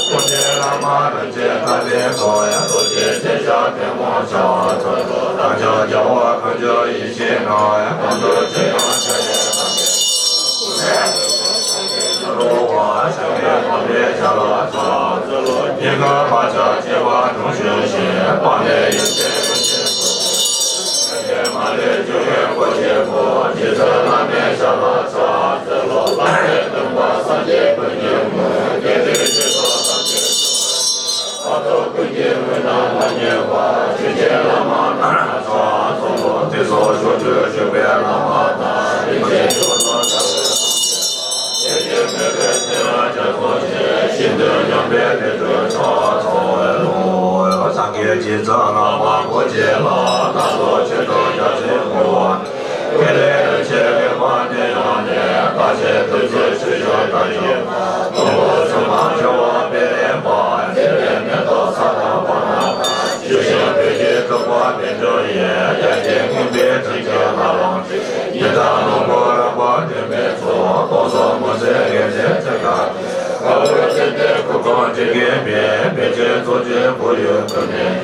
ཐུགས་རྗེ་བླ་མ་རིན་ཆེན་ཐར་པའི་ཚོགས། ཐུགས་རྗེ་ཆེ་ཞབས་པད་མོ་ཆགས། ཐུགས་རྗེ་རྒྱལ་བ་གང་བྱུང་ཡེ་ཤེས་ནང་། གང་འདུལ་ཆོས་དབྱིངས་ཆ་ཡི་ཐམས་ཅད། རོ་བ་ཞང་བའི་གོ་འཕེལ་བྱ་ལ་ཕྱག། ཉེ་དགའ་བག་ཆགས་བཅས་པ་དྲུངས་ཞུགས་ཤིང་། སྤངས་ལས་ཡུལ་ཅན་ཀུན་གྱི་སོ། མ་ལུས་འབྱུང་བའི་སྒོ་གཅིག་པུ། རྗེ་བཙུན་བླ་མའི་ཞབས་ལ་ཕྱག། བླ་མའི་སྟོན་པ་སངས་རྒྱས་ཀུན་གྱི་མགོན། དགེ་འདུན་སྤྱི་ཚོགས་ཐམས་ཅད་སོ། མ་ཐོབ་ཀུན་གྱི་མངོན་རྟགས་མ་བསྙེལ་བ། ཆོས་ཀྱི་བླ་མ་རྣམས་ལ་ཕྱག་འཚལ་ལོ། དེ་སོགས་ཕྱོགས་བཅུར་བཞུགས་པའི་བླ་མ་དང་། རིན་ཆེན་ཕྱོགས་སུ་གྲགས་པའི་སངས་རྒྱས་དང་། དེ་ཡི་མོས་པའི་ཐེག་པ་རྒྱ་མཚོ་ཆེ། ཤིན་ཏུ་མཉམ་པའི་དེ་འདྲའི་ཕྱག་འཚལ་ལོ། སངས་རྒྱས་རྗེ་བཙུན་བླ་མ་སྐུ་མཆེད་ལ། སྣ་ཚོགས་ཆོས་དང་རྒྱ་མཚོའི་ཕུང་པོ། ཀུན་ལས་རིན་ཆེན་དགེ་བ་འདི་ཡང་ནི། བདག་གཞན་དོན་མཛད་ཆོས་སྐྱོང་དག་ཡོད་པ། དང་པོ་བཙུན་མ་ཁྱད་པར་སྤེལ་ལེན་པ། འདི་ལས་མེ་ཏོག་ས་དང་བར་སྣང་དང་། ཆུ་ཤིང་བོད་ཀྱི་ཁུ་བ་མེ་སྒྱུར་ཡི། དབྱར་སྐྱེས་རྔོན་པའི་སྤྲིན་གྱི་ལྷ་རམས་ཅན། ཉི་ཟླ་ནོར་བུ་རབ་འབར་སྒྲོན་མེ་མཚོ། སྟོང་གསུམ་མུན་སེལ་རྒྱལ་མཚན་ཚེ་དང་། དཀར་པོའི་ཚེ་འདས་སྐུ་གང་དྲིན་གྱིས་འབེབས། བོད་ཆེན་ཚོགས་ཆེན་བོད་ཡུལ་ཀུན་ནས།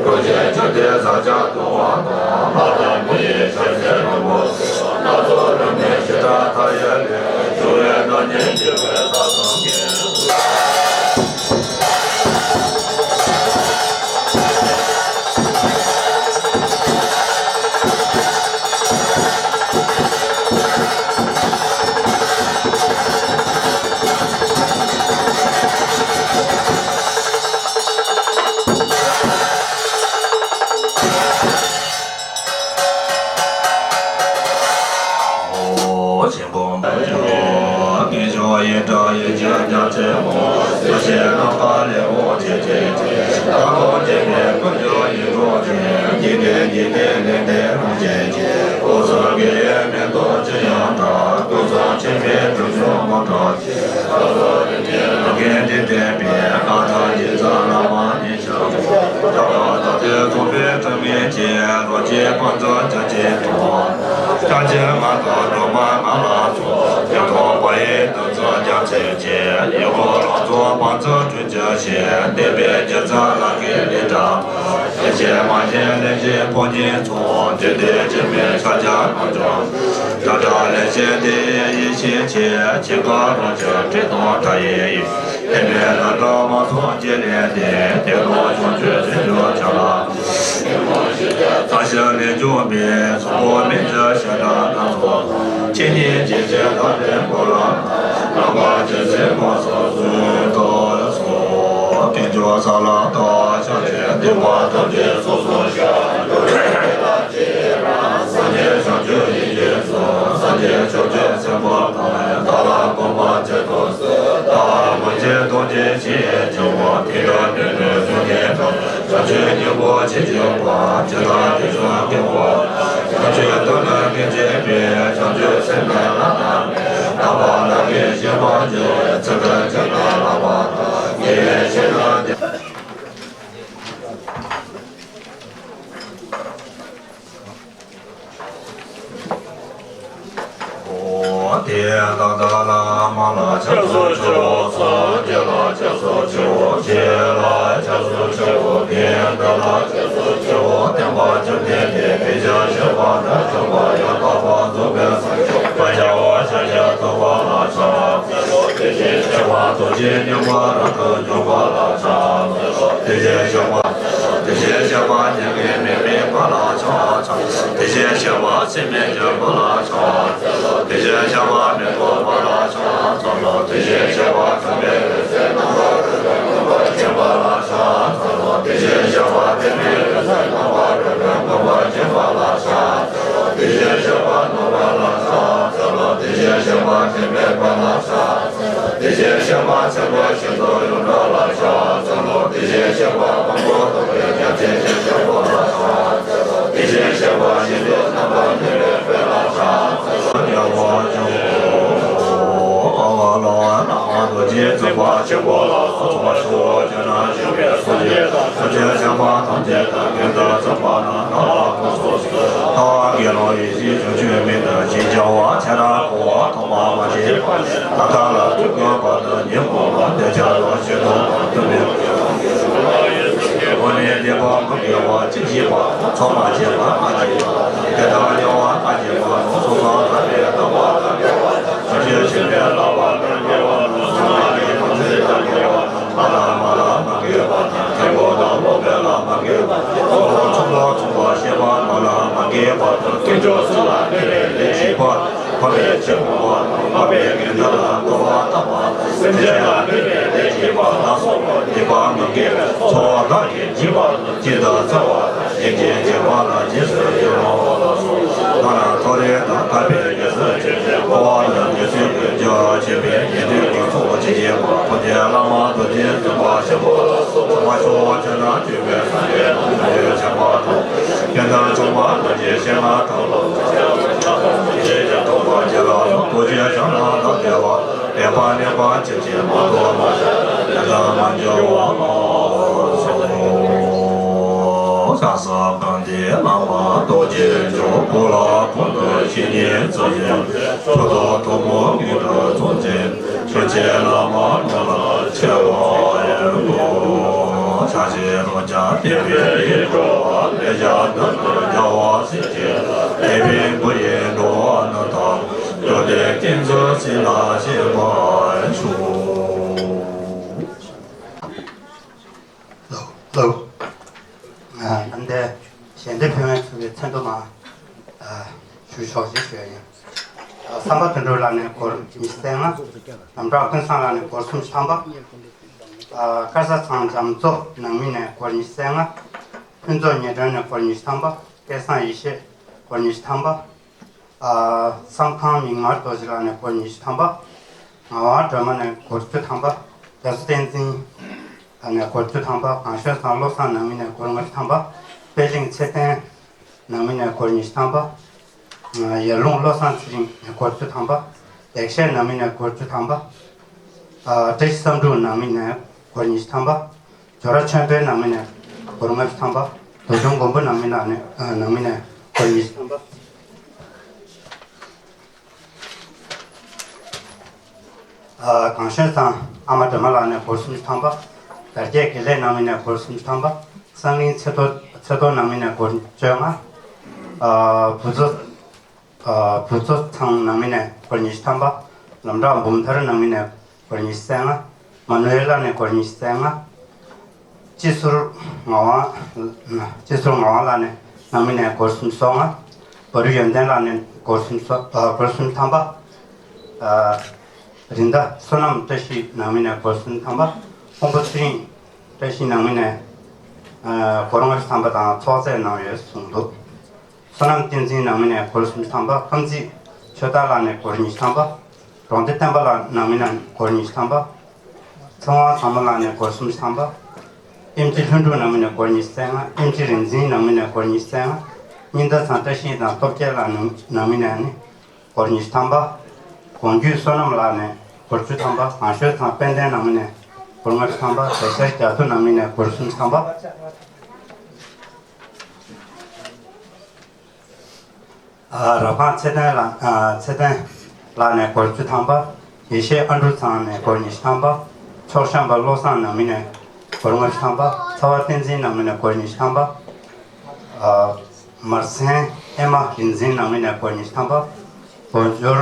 སྐུ་ཆེན་བཅུ་དེ་ཟབ་ཆ་དུ་བ་དང་། ལྷ་དང་མི་ཡི་ཕྱག་འཚལ་ལུང་པོ་སོགས། སྣ་ཚོགས་རབ་གནས་ཞི་དྲག་མཐའ་ཡས་ལས། བྱུང་བའི་བདག་ཉིད་འཇིགས་པའི་ས་གསུམ་གྱི། ཆེན་པོ་མ་ཡིན་ནོ། ངེས་འབྱུང་ཡིན་གྲགས་ཡིན་གྱི་རྒྱལ་མཚན་མོ། སྐུ་ཞབས་ནམ་མཁའ་ལས་འོངས་ཆེ་ཆེ་ཆེ། དང་པོ་སྐྱེས་པའི་སྐུ་འགྱུར་ཡིད་འཕྲོག་ཅིང་། འཇིག་རྟེན་འཇིག་རྟེན་ལས་འདས་རང་བཞིན་གྱི། སྐུ་གསུམ་དགེ་བའི་མེ་ཏོག་ཅི་ཡང་དག། སྐུ་གསུམ་ཆེན་པོའི་གྲུབ་ཆུང་མུ་ཏོག་ཅན། ལམ་ཀུན་འདི་བསྟན་པའི། ཀ་དག་རྗེ་བཙུན་བླ་མ་ཉིད། ཀྱང་ཀྱང་བདག་ལྟ་སྟེ་རྫོགས་པའི་དྲི་མེད་ཀྱི། རོ་གཅིག་པ་ཚོ་བརྒྱ་བྱིན་དང་། ཕྱག་ཕྱི་ང་དང་སྒྲོལ་མ་ང་ལ་སོགས། ཉམས་རྟོགས་པ་ཡི་གདུང་འཛིན་རྒྱ་མཚོའི་རྗེ། ཡུལ་འཁོར་ལོངས་སྤྱོད་བང་མཛོད་སྤྲུལ་གྱུར་ཞིང་། བསྟན་པའི་རྒྱལ་མཚན་ལ་གི་ལི་དྲ། ཡེ་ཤེས་མ་ཞེན་ལས་བཞིའི་ཕོ་ཉའི་ཚོགས། འཇིག་རྟེན་འཆི་མེད་ཕྱག་རྒྱ་རྣམ་འཇོམས། དགྲ་བྲལ་ལས་བཞི་འདི་ཡི་ཡེ་ཤེས་ཆེ། འཆི་ཁ་རང་བྱུང་སྲིད་དང་མཐའ་ཡས་ཡིན། ཨེ་མའི་ལ་དྭགས་མ་སོགས་སྐྱེ་གནས་ཏེ། དེ་ལོ་བྱང་ཆུབ་སེམས་མཆོག་ཆ་ལ། ལྟ་ཞིང་ལས་བྱུང་བའི། གཟུགས་ཕུང་མིང་བརྗོད་བྱེ་བྲག་སྣ་ཚོགས། ཆེ་ཉིད་ཇི་བཞིན་དང་ལྡན་པོ་ལ། རྣམ་པ་ཇི་སྲིད་མ་སོགས་སུ་ཐོབ་སོ། དཀོན་མཆོག་ས་ལ་བདག་ཕྱག་བྱས། སྡིག་པ་ཐམས་ཅད་སོ་སོར་བཤགས། སངས་རྒྱས་བྱང་ཆུབ་ཡེ་ཤེས་སོགས། སངས་རྒྱས་ཆོས་ཀྱི་སེམས་དཔའ་དང་། བདག་ལ་གོམས་པ་བྱེད་དོ། བདག་མ་སྐྱེས་ཐམས་ཅད་མཁྱེན་པ། དེ་དག་ནི་ལུས་གསུམ་ཉིད་དང་། བྱང་ཆུབ་སྙིང་པོ་ཇི་བཞིན་པ། ཇི་ལྟར་དེ་བཞིན་སྐྱེ་བོ་ལ། བྱང་ཆུབ་ཏུ་ནི་སྐད་ཅིག་མེད། བྱང་ཆུབ་སེམས་ནི་བླ་ན་མེད། རྣམ་པ་ལྷ་གིས་ཞིང་པར་བགྱི། ཚིག་གི་ཆོས་ནི་བསླབ་པ་དང་། ཉེ་བའི་ཆོས་ནི་ཨོ། དེ་ཡང་བདག་ལ་མ་ལ་སྐྱབས་སུ་མཆིའོ། སངས་རྒྱས་ལ་སྐྱབས་སུ་མཆིའོ། རྗེ་ལ་སྐྱབས་སུ་མཆིའོ། དེ་ཡང་བདག་ལ་སྐྱབས་སུ་མཆིའོ། བསྟན་པ་བཅོམ་ལྡན་འདས། དེ་བཞིན་གཤེགས་པ་དང་། མཆོད་པ་ཡང་དག་པར་རྫོགས་པའི་སངས་རྒྱས་དཔལ་རྒྱལ་བ་ཤཱཀྱ་ཐུབ་པ་ལ་ཕྱག་འཚལ་ལོ། དེ་བཞིན་གཤེགས་པ་རྡོ་རྗེ་སྙིང་པོ་རབ་ཏུ་འཇོམས་པ་ལ་ཕྱག་འཚལ་ལོ། དེ་བཞིན་གཤེགས་པ། དེ་བཞིན་གཤེགས་པ་མྱ་ངན་མེད་པའི་དཔལ་ལ་ཕྱག་འཚལ་ལོ། དེ་བཞིན་གཤེགས་པ་སྲེད་མེད་ཀྱི་སྐུ་ལ་ཕྱག་འཚལ་ལོ། དེ་བཞིན་གཤེགས་པ་མི་ལྡོག་པ་ལ་ཕྱག་འཚལ་ལོ། དེ་བཞིན་གཤེགས་པ་འཇམ་དཔལ་དབྱངས་གསལ་རྣམ་པར་རོལ་པའི་མགོན་པོ་མཁྱེན་པ་ལ་ཕྱག་འཚལ་ལོ། དེ་བཞིན་གཤེགས་པ་ཏུཏྟཱ་ར་གཉིས་པའི་རྣམ་པར་རོལ་པའི་མགོན་པོ་མཁྱེན་པ་ལ་ཕྱག་འཚལ་ལོ། དེ་བཞིན་གཤེགས་པ་ནོར་བུ་ལ་ཕྱག་འཚལ་ལོ། དེ་བཞིན་གཤེགས་པ་མཁྱེན་པའི་དཔལ་ལ་ཕྱག་འཚལ་ལོ། དེ་བཞིན་གཤེགས་པ་མཚན་དཔལ་ཤིན་ཏུ་ཡོངས་གྲུབ་ལ་ཕྱག་འཚལ་ལོ། དེ་བཞིན་གཤེགས་པ་དབང་པོ་ཐོབ་པའི་རྒྱལ་མཚན་ཞེས་བྱ་བ་ལ་ཕྱག་འཚལ་ལོ། དེ་བཞིན་གཤེགས་པ་ཡེ་ཤེས་རྣམ་པར་གནས་པའི་དཔལ་ལ་ཕྱག་འཚལ་ལོ། ཡ་ཝ་ཇོ། ཨ་ཝ་ལ་ཝ་ན་མ་རྡོ་རྗེ་འཛིན་པ་ཆེན་པོ་ལ་སོགས་པ་ཕྱོགས་བཅུ་ན་བཞུགས་པའི་སངས་རྒྱས་དང་། སངས་རྒྱས་སེམས་དཔའ་ཐམས་ཅད་དང་། ཀུན་ཏུ་བརྩོན་པ་རྣམས་ལ་ཕྱག་འཚལ་ལོ། ལྟ་བ་དགེ་སློང་ཡེ་ཤེས་བྱང་ཆུབ་མི་ལྟར་ཞེས་བྱ་བ་ཚེ་རབས་འཁོར་བ་ཐོག་མ་མ་སྐྱེས་པ་ནས་ད་ལྟ་རབ་ཏུ་བཀོད་བར་དུ་ཉོན་མོངས་པ་དེ་ཆ་ལ་ཞེན་མཐོང་དང་མཐུན་པའི་སྒོ་ནས་སྡིག་པ་མི་དགེ་བ་བཅུ་བཞི་པ་དང་། ཚོགས་མ་སྐྱེས་པ་མ་སྐྱེས་པ་དང་། དེ་དག་དམྱལ་བ་མ་སྐྱེས་པ་དང་། སོ་སོར་ཐར་པའི་རྟག་པ་དང་། ཐམས་ཅད་མཁྱེན་པའི་བསླབ་པ་དང་། དམྱལ་བ་དང་སོ་ཐར་གྱི་ཐམས་ཅད་དང་། དམྱལ་བ་དང་ལྷ་དང་མ་ལ་མ་འགོས་པ་དང་། མཁན་པོ་དང་སློབ་དཔོན་ལ་མ་འགོས་པ་དང་། གཙོ་བོ་ཚོགས་དང་མཚུངས་པར་ཤེས་པ་རྣམས་ལ་མ་འགོས་པ་དང་། དཀོན་མཆོག་གསུམ་ལ་གནས་པའི་ལས་བྱེད་པ། འཕགས་པའི་ཆོས་སྨྲ་བ་དང་། འཕགས་པའི་དགེ་འདུན་ལ་གུས་པ་བསྔགས་པ་དང་། སེམས་ཅན་ལ་གནོད་པའི་ལས་བྱེད་པ་ལ་སོགས་པ་སྡིག་པ་མི་དགེ་བའི་ཚོགས་བདག་གིས་བགྱིས་པ་དང་། གཅིག་ཏུ་སྩལ་བ་དང་། གཞན་གྱིས་བགྱིས་པ་ལ་རྗེས་སུ་ཡི་རང་བ་ལ་སོགས་པ་ལ་མཐོ་རིས་དང་ཐར་པའི་རྒྱུ་ཚུལ་ཆེན་པོའི་སྐུ་དབང་ལ་ངེས་འཛིན་ཀུན་གྱིས་བཅས་པའི་དགེ་འདུན་གྱི་ཚོགས་ཇི་སྙེད་པ་ཐམས་ཅད་བླ་མ་རྡོ་རྗེ་འཛིན་པ་ཆེན་པོ་ལ་སོགས་པ་ཕྱོགས་བཅུ་ན་བཞུགས་པའི་སངས་རྒྱས་དང་བྱང་ཆུབ་སེམས་དཔའ་དང་། དགེ་འདུན་ཆུང་མ་རྣམས་ཀྱི་ཞལ་སྔ་དག་ལ་ཕྱག་འཚལ་ལོ། ཐམས་ཅད་ཀྱང་ཐོབ་པར་བགྱི་ལགས་སོ། རྡོ་རྗེ་འཆང་ལ་བདག་བདེ་བ། དད་པ་གནས་པ་ཇི་བཞིན་མ་ཐོབ་མ་ཤར་ལས་དང་མ་འགྱུར་བ་ལགས་སོ། ས་གསུམ་པོ་ཏི་བླ་མ་རྡོ་རྗེ་འཆང་། བོད་ལ་ཁོང་དུ་ཆོས་ཉིད་བརྩམས་ཤིང་། ཆོས་དང་ཐུན་མོང་དངོས་གྲུབ་སྩོལ་མཛད། ཆོས་ཀྱི་བླ་མ་རྣམས་ལ་ཆེ་བ་ཡོད་དོ། ཕྱག་བཞི་རང་རྐྱ་བསྟན་པའི་ཡིད་འཕྲོག་པ། ལེགས་སྦྱར་ནང་ན་རྒྱལ་བ་སྲས་ཀྱི། དད་པས་བསྐུལ་ཡི་འགྲོ་བ་རྣམས་དང་། བཅོམ་ལྡན་བསྟན་འཛིན་སྲས་ལ་བཞེས་པར་ཞུ། ལགས་ལགས། ཨ། ཨ་འདི་ཞལ་འདེབས་ཕུལ་མཁན་ཚོ་གི་མཚན་ཐོ་མར་ཨ་ཞུ་ཆོག་ཅེས་ཞུ་ཡ་ཡིན། ཨ། བསམ་པ་དོན་གྲུབ་ལགས་ནས་སྒོར་ཉི་ཤུ་རྩ་ལྔ། ལམ་བྲག་ཀུན་བཟང་ལགས་ནས་སྒོར་སུམ་ཅུ་ཐམ་པ། ཨ། དཀར་ས་ཚང་རྒྱ་མཚོ་ནང་མི་ནས་སྒོར་ཉི་ཤུ་རྩ་ལྔ། ཕུན་ཚོགས་ཉི་སྒྲོན་ནས་སྒོར་ཉི་ཤུ་ཐམ་པ། སྐལ་བཟང་ཡེ་ཤེས་སྒོར་ཉི་ཤུ་ཐམ་པ། ཨ། བསམ་ཁང་མིག་དམར་རྡོ་རྗེ་ལགས་ནས་སྒོར་ཉི་ཤུ་ཐམ་པ། ངག་དབང་སྒྲོལ་མ་ནས་སྒོར་བཅུ་ཐམ་པ། རྒྱ་མཚོ་བསྟན་འཛིན་ནས་སྒོར་བཅུ་ཐམ་པ། གངས་ཞོལ་ཚང་བློ་བཟང་ནང་མི་ནས་སྒོར་ལྔ་བཅུ་ཐམ་པ། པད་གླིང་ཚེ་བརྟན་ནང་མི་ནས་སྒོར་ཉི་ཤུ་ཐམ་པ། ཡར་ཀླུང་བློ་བཟང་ཚེ་རིང་ནས་སྒོར་བཅུ་ཐམ་པ། ལེགས་བཤད་ནང་མི་ནས་སྒོར་བཅུ་ཐམ་པ། ཨ། བཀྲ་ཤིས་བསམ་འགྲུབ་ནང་མི་ནས་སྒོར་ཉི་ཤུ་ཐམ་པ། ཇོ་ར་ཆོས་འཕེལ་ནང་མི་ནས་སྒོར་ལྔ་བཅུ་ཐམ་པ། རྡོ་ཆུང་མགོན་པོ་ནང་མི་ནང་ནས་ཨ་ནང་མི་ནས་སྒོར་ཉི་ཤུ་ཐམ་པ། ཨ། གངས་ཞོལ་ཚང་ཨ་མ་སྒྲོལ་མ་ལགས་ནས་སྒོར་སུམ་ཅུ་ཐམ་པ། དར་རྒྱས་དགེ་ལེགས་ནང་མི་ནས་སྒོར་སུམ་ཅུ་ཐམ་པ། སང་གླིང་ཚེ་རྡོ་ཚེ་རྡོ་ནང་མི་ནས་སྒོར་བཅོ་ལྔ། ཨ། བུ་མཚོ། ཨ། བུ་མཚོ་ཚང་ནང་མི་ནས་སྒོར་ཉི་ཤུ་ཐམ་པ། ལམ་བྲག་འབུམ་ཐར་ནང་མི་ནས་སྒོར་ཉི་ཤུ་རྩ་ལྔ། མ་ནུ་ཨེལ་ལགས་ནས་སྒོར་ཉི་ཤུ་རྩ་ལྔ། སྤྱི་ཟུར་ངག་དབང་། སྤྱི་ཟུར་ངག་དབང་ལགས་ནས་ནང་མི་ནས་སྒོར་སུམ་ཅུ་སོ་ལྔ། བ་རུ་ཡོན་ཏན་ལགས་ནས་ སྒོར་སུམ་ཅུ་ཨ་སྒོར་སུམ་ཅུ་ཐམ་པ། ཨ་རིན་ཟླ་བསོད་ནམས་བཀྲ་ཤིས་ནང་མི་ནས་སྒོར་སུམ་ཅུ་ཐམ་པ། ཕུང་པོ་ཚེ་རིང་བཀྲ་ཤིས་ནང་མི་ནས་ཨ་སྒོར་ལྔ་བཅུ་ཐམ་པ་དང་ཚོགས་རྫས་གནང་ཡོད་གསུངས་འདུག་བསོད་ནམས་བསྟན་འཛིན་ནང་མི་ནས་སྒོར་སུམ་ཅུ་ཐམ་པ། ཀམ་ཚིག་ཆོས་དར་ལགས་ནས་སྒོར་ཉི་ཤུ་ཐམ་པ། རོང་སྡེ་བསྟན་པ་ལགས་ནང་མི་ནས་སྒོར་ཉི་ཤུ་ཐམ་པ། ཚེ་དབང་བཟང་མོ་ལགས་ནས་སྒོར་སུམ་ཅུ་ཐམ་པ། ཨེམ་ཆི་ལྷུན་གྲུབ་ནང་མི་ནས་སྒོར་ཉི་ཤུ་རྩ་ལྔ། ཨེམ་ཆི་རིག་འཛིན་ནང་མི་ནས་སྒོར་ཉི་ཤུ་རྩ་ལྔ། ཉི་ཟླ་ཚང་བཀྲ་ཤིས་དང་སྟོབས་རྒྱལ་ལགས་ནང་ནང་མི་ནས་ནི་སྒོར་ཉི་ཤུ་ཐམ་པ། གོང་རྒྱུད་བསོད་ནམས་ལགས་ནས་སྒོར་བཅུ་ཐམ་པ། ངང་ཤོར་ཚང་དཔལ་ལྡན་ནང་མི་ནས་སྒོར་ལྔ་བཅུ་ཐམ་པ། བེ་ཤར་རྒྱ་མཚོ་ནང་མི་ནས་སྒོར་སུམ་ཅུ་ཐམ་པ། ཨ་རབ་ཁང་ཚེ་བརྟན་ལགས་ཨ་ཚེ་བརྟན་ལགས་ནས་སྒོར་བཅུ་ཐམ་པ། ཡེ་ཤེས་ཨ་འབྲུག་ཚང་ནས་སྒོར་ཉི་ཤུ་ཐམ་པ། ཕྱོགས་བཤམས་པ་བློ་བཟང་ནང་མི་ནས་སྒོར་ལྔ་བཅུ་ཐམ་པ། ཚ་བ་བསྟན་འཛིན་ནང་མི་ནས་སྒོར་ཉི་ཤུ་ཐམ་པ། ཨ་མར་སེང་ཨེ་མ་རིག་འཛིན་ནང་མི་ནས་སྒོར་ཉི་ཤུ་ཐམ་པ། སྒོ་འབྱོར་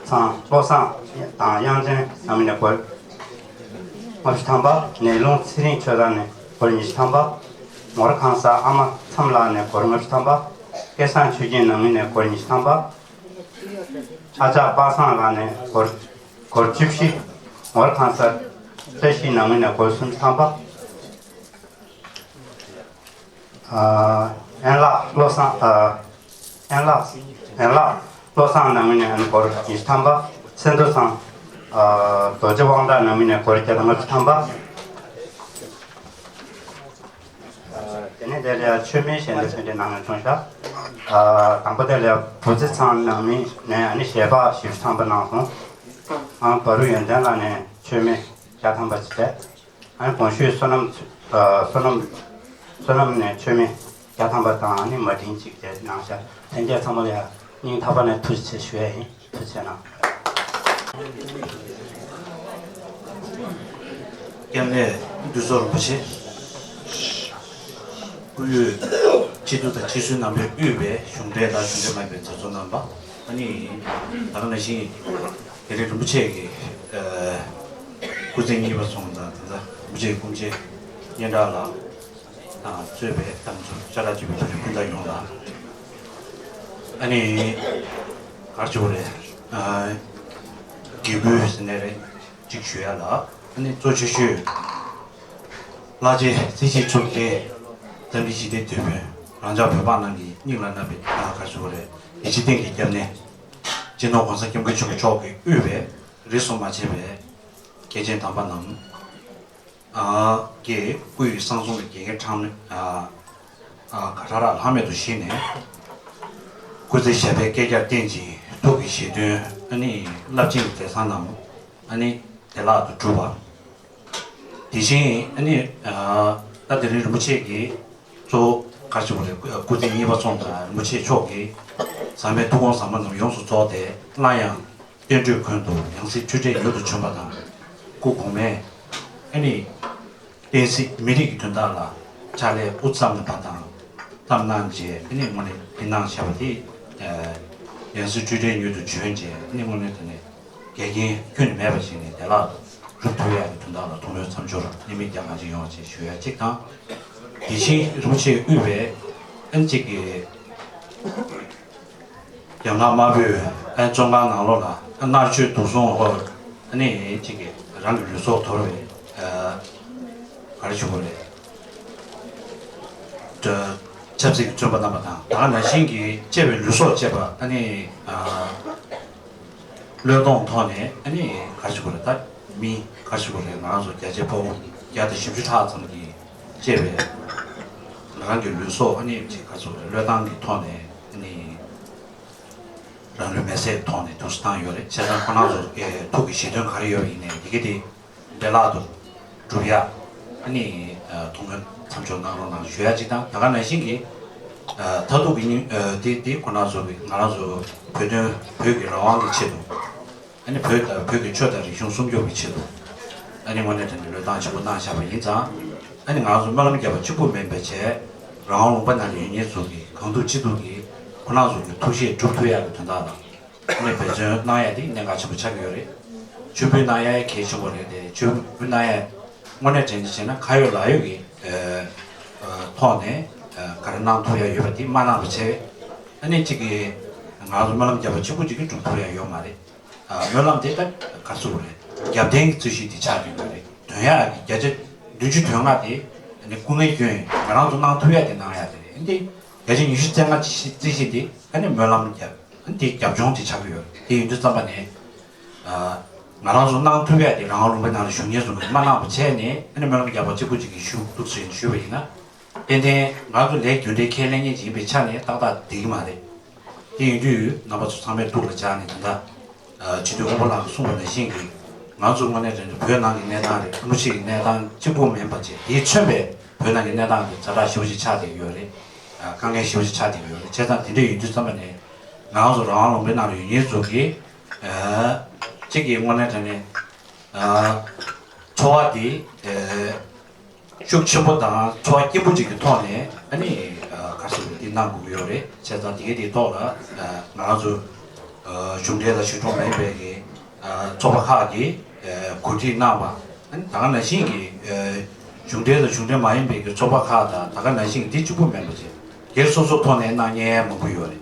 ཚང་བློ་བཟང་དང་དབྱངས་ཅན་ནང་མི་ནས་སྒོར་ལྔ་བཅུ་ཐམ་པ། ནས་ལུང་ཚེ་རིང་ཆོས་དར་ནས་སྒོར་ཉི་ཤུ་ཐམ་པ། ནོར་ཁང་གསར་ཨ་མ་མཚམས་ལགས་ནས་སྒོར་ལྔ་བཅུ་ཐམ་པ། སྐལ་བཟང་ཆོས་སྐྱིད་ནང་མི་ནས་སྒོར་ཉི་ཤུ་ཐམ་པ། ཨ་ཅག་པ་སངས་ལགས་ནས་སྒོར་སྒོར་བཅུ་བཞི། ནོར་ཁང་གསར་བཀྲ་ཤིས་ནང་མི་ནས་སྒོར་སུམ་ཅུ་ཐམ་པ། ཨ་ཨེན་ལགས་བློ་བཟང་ཨ་ཨེན་ལགས་ཨེན་ལགས་བློ་བཟང་ནང་མི་ནས་སྒོར་ཉི་ཤུ་ཐམ་པ། སེ་འདོད་ཚང་ཨ་རྡོ་རྗེ་དབང་གྲགས་ནང་མི་ནས་སྒོར་བརྒྱ་དང་ལྔ་བཅུ་ཐམ་པ། ཨ་དེ་ནས་དེ་ལ་མཆོད་མེ་ཞལ་འདེབས་ཕན་བདེ་གནང་ཡང་བྱུང་ཤག་ཨ་དང་པོ་དེ་ལ་བུ་ཚེ་ཚང་ནང་མི་ནས་ཨ་ནི་ཞལ་འབག་བཞི་བཅུ་ཐམ་པ་གནང་སོང་། ཨ་བ་རུ་ཡོན་ཏན་ལགས་ནས་མཆོད་མེ་བརྒྱ་ཐམ་པ་ཅིག་སྤྲད། ཨ་ནི་གོང་ཞུས་བསོད་ནམས་ཨ་བསོད་ནམས་བསོད་ནམས་ནས་མཆོད་མེ་བརྒྱ་ཐམ་པ་དང་ཨ་ནི་མ་དྲིན་གཅིག་བཅས་གནང་ཤག་ལྷན་རྒྱས་ཚང་མ་ལ་ཡང་སྙིང་ཐག་པ་ནས་ཐུགས་རྗེ་ཆེ་ཞུ་ཡ་ཡིན། ཐུགས་རྗེ་གནང་། སྐྱབས་གནས་འདུས་ཚོགས་རིན་པོ་ཆེ། སྐུ་ཡོད་སྤྱི་འཐུས་དང་སྤྱི་ཟུར་རྣམ་པས་དབུས་པའི་གཞུང་འབྲེལ་དང་གཞུང་འབྲེལ་མ་ཡིན་པའི་མཛད་གཙོ་རྣམ་པ། ཨ་ནི་ད་ག་ནང་བཞིན་རྒྱ་རི་རིན་པོ་ཆེ་གི་ཨ་སྐུ་ཚེ་གཉིས་པ་སོང་དང་དེ་འདྲ་རིན་པོ་ཆེའི་སྐུ་མཆེད་སྙན་གྲགས་ལགས་དང་གཙོས་པའི་ཏང་ཙུའུ་ཤ་ཁྲག་གཅིག་པའི་བོད་རིགས་སྤུན་ཟླ་ཡོངས་ལ། ཨ་ནི་ག་རེ་ཞུ་དགོས་རེད། ཨ་དགེ་སྐུལ་ཟེར་ནའི་རེད། གཅིག་ཞུ་ཡ་ལ། ཨ་ནི་གཙོ་ཆེ་ཤོས་བླ་རྗེ་རྩེ་གཅིག་མཚུངས་ལྡན་འཛམ་གླིང་ཞི་བདེའི་དེད་དཔོན། རང་ཅག་བོད་འབངས་རྣམས་ཀྱི་སྙིང་ལ་བརྣག་པའི་ཨ་ག་རེ་ཞུ་དགོས་རེད། ཡིད་ཆེས་གཏིང་གི་སྐྱབས་གནས། སྤྱི་ནོར་༸གོང་ས་༸སྐྱབས་མགོན་ཆེན་པོ་མཆོག་གིས་དབུས་པའི་རིས་སུ་མ་ཆད་པའི་སྐྱེས་ཆེན་དམ་པ་རྣམས། ཨ་ཀྱེ་སྐུ་ཡི་གསང་གསུམ་གྱི་དགེ་རྒན་གྲངས་མེད་ཨ་ཨ་ག་ཧྲ་ར་ལྷག་མེད་དུ་བཞེས་ནས། སྐུ་ཚེ་ཞབས་པད་བསྐལ་བརྒྱར་བརྟན་ཅིང་ཐུགས་ཀྱི་བཞེད་དོན་ཨ་ནི་རླབས་ཆེན་གྱི་མཛད་བཟང་རྣམས་ཨ་ནི་བདེ་བླག་ཏུ་གྲུབ་པ། དེ་བཞིན་ཨ་ནི་ཨ་ད་དེ་རིང་རིན་པོ་ཆེ་གིས་གཙོ་བོ་ག་རེ་ཞུ་དགོས་རེད། སྐུ་ཚེ་གཉིས་པ་སོང་ཙང་རིན་པོ་ཆེ་མཆོག་གིས་ཟབ་མོའི་ཐུགས་དགོངས་ཟབ་མོ་རྣམས་ཡོངས་སུ་རྫོགས་ཏེ་སླར་ཡང་བསྟན་འགྲོའི་མགོན་དུ་ཡང་སྲིད་འཁྲུལ་བྲལ་མྱུར་དུ་བྱོན་པ་དང་། སྐུ་གོང་མས་ཨ་ནི་བསྟན་སྲིད་མི་རིགས་ཀྱི་དོན་དག་ལ་ཕྱག་ལས་དབུ་བརྩམས་པ་དང་བརྩམས་གནང་རྗེས་ཨ་ནི་དངོས་གནས་ཕྱི་ནང་བྱས་པ་དེ་ཡང་སྲིད་འཁྲུལ་བྲལ་མྱུར་དུ་བྱོན་རྗེས་ཨ་ནི་དངོས་གནས་དེ་ནས་འགལ་རྐྱེན་ཁྱོན་ནས་མེད་པ་ཞིག་ནས་བདེ་བླག་ཏུ་གྲུབ་ཐུབ་ཡག་གི་དོན་དག་ལ་ཐུགས་སྨོན་མཚམས་སྦྱོར་གནད་སྨིན་རྒྱ་གང་ཆེ་ཡོང་བ་ཞེས་ཞུ་ཡ་གཅིག་དང་། དེ་བཞིན་རིན་པོ་ཆེས་དབུས་པའི་ཨ་ནི་གཅིག་གི་རྒྱ་ནག་དམར་པོས་ཨ་ནི་བཙོན་ཁང་ནང་ལོགས་ལ་ཨ་མནར་གཅོད་དུག་སྲུང་འོག་ཨ་ནི་གཅིག་གི་རང་གི་ལུས་སྲོག་དོར་བའི་ཨ་ག་རེ་ཞུ་དགོས་རེད། ཆབ་སྲིད་ཀྱི་བཙོན་པ་རྣམ་པ་དང་ད་ག་ནང་བཞིན་གྱི་གཅེས་པའི་ལུས་སྲོག་བཅད་པ་ཨ་ནི་ཨ། བློས་གཏོང་ཐོག་ནས་ཨ་ནི་ག་རེ་ཞུ་དགོས་རེད། ད་མི་ག་རེ་ཞུ་དགོས་རེད། ང་རང་ཚོ་རྒྱ་ཆེ་དཔའ་བོ་བརྒྱ་དང་བཞི་བཅུ་ལྷག་ཙམ་གྱིས་གཅེས་པའི་ང་རང་གི་ལུས་སྲོག་ཨ་ནི་ཅིག་ག་རེ་ཞུ་དགོས་རེད། བློས་བཏང་གི་ཐོག་ནས་ཨ་ནི་རང་ལུས་མེར་སྲེག་ཐོག་ནས་དུག་སེལ་བཏང་ཡོད་རེད། བྱས་ཙང་ཁོ་རང་ཚོ་ཐུགས་ཀྱི་བཞེད་དོན་ག་རེ་ཡོད་པ་ཡིན་ནའི་ཡི་གེ་དེ་བདེ་བླག་ཏུ་གྲུབ་ཡ་ཨ་ནི་ཐུགས་སྨོན་མཚམས་སྦྱོར་གནང་རོགས་གནང་ཞུ་ཡ་གཅིག་དང་། ད་ག་ནང་བཞིན་གྱི་མཐར་ཐུག་གི་སྙིང་དེ་དེ་ཁོ་རང་ཚོ་གི་ང་རང་ཚོ་བོད་དོན་བོད་ཀྱི་རང་དབང་གི་ཆེད་དུ་ཨ་ནི་བོད་དང་བོད་ཀྱི་ཆོས་དང་རིག་གཞུང་སྲུང་སྐྱོབ་ཀྱི་ཆེད་དུ་ཨ་ནི་དངོས་གནས་དྲང་གནས་བློས་བཏང་ཆེན་པོ་གནང་བཞག་པ་ཡིན་ཙང་། ཨ་ནི་ང་རང་ཚོ་སྨོན་ལམ་རྒྱབ་པ་གཅིག་པུ་མིན་པའི་བྱས་རང་དབང་ལུང་པ་ནང་ལ་ཡོད་མཁན་ཚོ་གི་གང་ཐུབ་ཅི་ཐུབ་ཀྱིས་ཁོ་རང་ཚོ་གི་ཐུགས་བཞེད་སྒྲུབ་ཐུབ་ཡག་གི་དོན་དག་ལ། ནས་འབད་བརྩོན་གནང་ཡ་དེ་གནད་འགག་ཆེན་པོ་ཆགས་ཀྱི་ཡོད་རེད། མཆོད་འབུལ་གནང་ཡ་གལ་ཆེན་པོ་རེད་དེ། མཆོད་འབུལ་གནང་ཡ་དངོས་གནས་དྲན་གྱི་བྱས་ན་ཁ་ཡོད་ལག་ཡོད་ཀྱི་ཨ་ཨ་ཐོག་ནས་ཨ་ག་རེ་གནང་ཐུབ་ཡ་ཡོད་པ་དེ་མ་གནང་བ་བྱས། ཨ་ནི་གཅིག་གི་ ང་ཚོ་སྨོན་ལམ་བརྒྱབ་པ་གཅིག་པུ་གཅིག་གིས་འགྲུབ་ཐུབ་ཡ་ཡོད་མ་རེད། ཨ། སྨོན་ལམ་དེ་ད་ག་རེ་ཟེར་དགོས་རེད། རྒྱབ་རྟེན་གྱི་རྩོད་གཞི་དེ་ཆགས་ཡོད་པ་རེད། དོན་ཡག་གི་བརྒྱ་ཆ་བདུན་ཅུ་དོན་ལྔ་དེ་ནི་སྐུ་ངལ་སྐྱོན་ཡིན། ང་རང་ཚོ་གནང་ཐུབ་ཡ་དེ་གནང་ཡ་དེ་རེད། འདི་བརྒྱ་ཆ་ཉི་ཤུ་རྩ་ལྔ་རྩོད་གཞི་དེ་ཨ་ནི་སྨོན་ལམ་བརྒྱབ། ཨ་ནི་དེ་རྒྱབ་ལྗོངས་དེ་ཆགས་ཀྱི་ཡོད་རེད། དེ་ཡིན་དུས་ཙམ་པ་ནས། ཨ། ང་རང་ཚོ་གནང་ཐུབ་ཡ་དེ་རང་དབང་ལུང་པའི་ནང་ལ་བཞུགས་མཁན་ཚོ་གིས་མ་གནང་བ་བྱས་ནས། ཨ་ནི་སྨོན་ལམ་བརྒྱབ་པ་གཅིག་པུ་གཅིག་གིས་ཞུ་འདུག་ཟེར་ནས་ཞུས་པ་ཡིན་ན། ཏན་ཏན་ང་ཚོ་ལས་རྒྱུ་འབྲས་ཁས་ལེན་མཁན་ཅིག་ཡིན་པའི་ཆ་ནས་ཏག་ཏག་འགྲིག་གི་མ་རེད། དེ་ཡིན་དུས་རྣམ་པ་ཚོ་ཚང་མས་ཐུགས་ལ་འཇགས་ནས། ད་ལྟ་སྤྱི་འཐུས་དབོན་པོ་ལགས་ཀྱིས་གསུངས་པ་ནང་བཞིན་གྱི། ང་ཚོ་དངོས་གནས་དྲང་གནས་བོད་ནང་གི་གནས་སྟངས་རེད། ཕྲུ་གུ་གཅིག་གི་གནས་སྟངས་གཅིག་པུ་མིན་པ་བྱས། དེས་མཚོན་པའི་བོད་ནང་གི་གནས་སྟངས་དེ་ཛ་དྲག་ཞེ་པོ་ཅིག་ཆགས་བསྡད་ཀྱི་ཡོད་རེད། ཨ། དཀའ་ངལ་ཞེ་པོ་ཅིག་ཆགས་བསྡད་ཀྱི་ཡོད་རེད། བྱས་ཙང་དེ་འདྲ་ཡིན་དུས་ཙམ་པ་ནས། ང་རང་ཚོ་རང་དབང་ལུང་པའི་ནང་ལ་ཡོད་མཁན་ཚོ་གིས། ཨ། གཅིག་གིས་དངོས་གནས་དྲང་གནས། ཨ། ཚོར་བ་དེ། ཨ། ཤུགས་ཆེན་པོ་དང་ཚོར་བ་སྐྱེན་པོ་ཅིག་གི་ཐོག་ནས། ཨ་ནི། ཨ། ག་རེ་ཟེར་དགོས་རེད། འདི་གནང་དགོས་ཀྱི་ཡོད་རེད། བྱས་ཙང་དེ་གའི་དེའི་ཐོག་ལ། ཨ། ང་རང་ཚོ། ཨ། གཞུང་འབྲེལ་དང་གཞུང་འབྲེལ་མ་ཡིན་པའི་གི། ཨ། ཚོགས་པ་ཁག་གིས། ཨ། གོ་སྒྲིག་གནང་བ། ཨ་ནི་ད་ག་ནང་བཞིན་གྱི། ཨ། གཞུང་འབྲེལ་དང་གཞུང་འབྲེལ་མ་ཡིན་པའི་གི་ཚོགས་པ་ཁག་དང་ད་ག་ནང་བཞིན་གྱི་འདི་གཅིག་པུ་མིན་པ་བྱས། སྒེར་སོ་སོའི་ཐོག་ནས་གནང་མཁན་མང་པོ་ཡོད་རེད།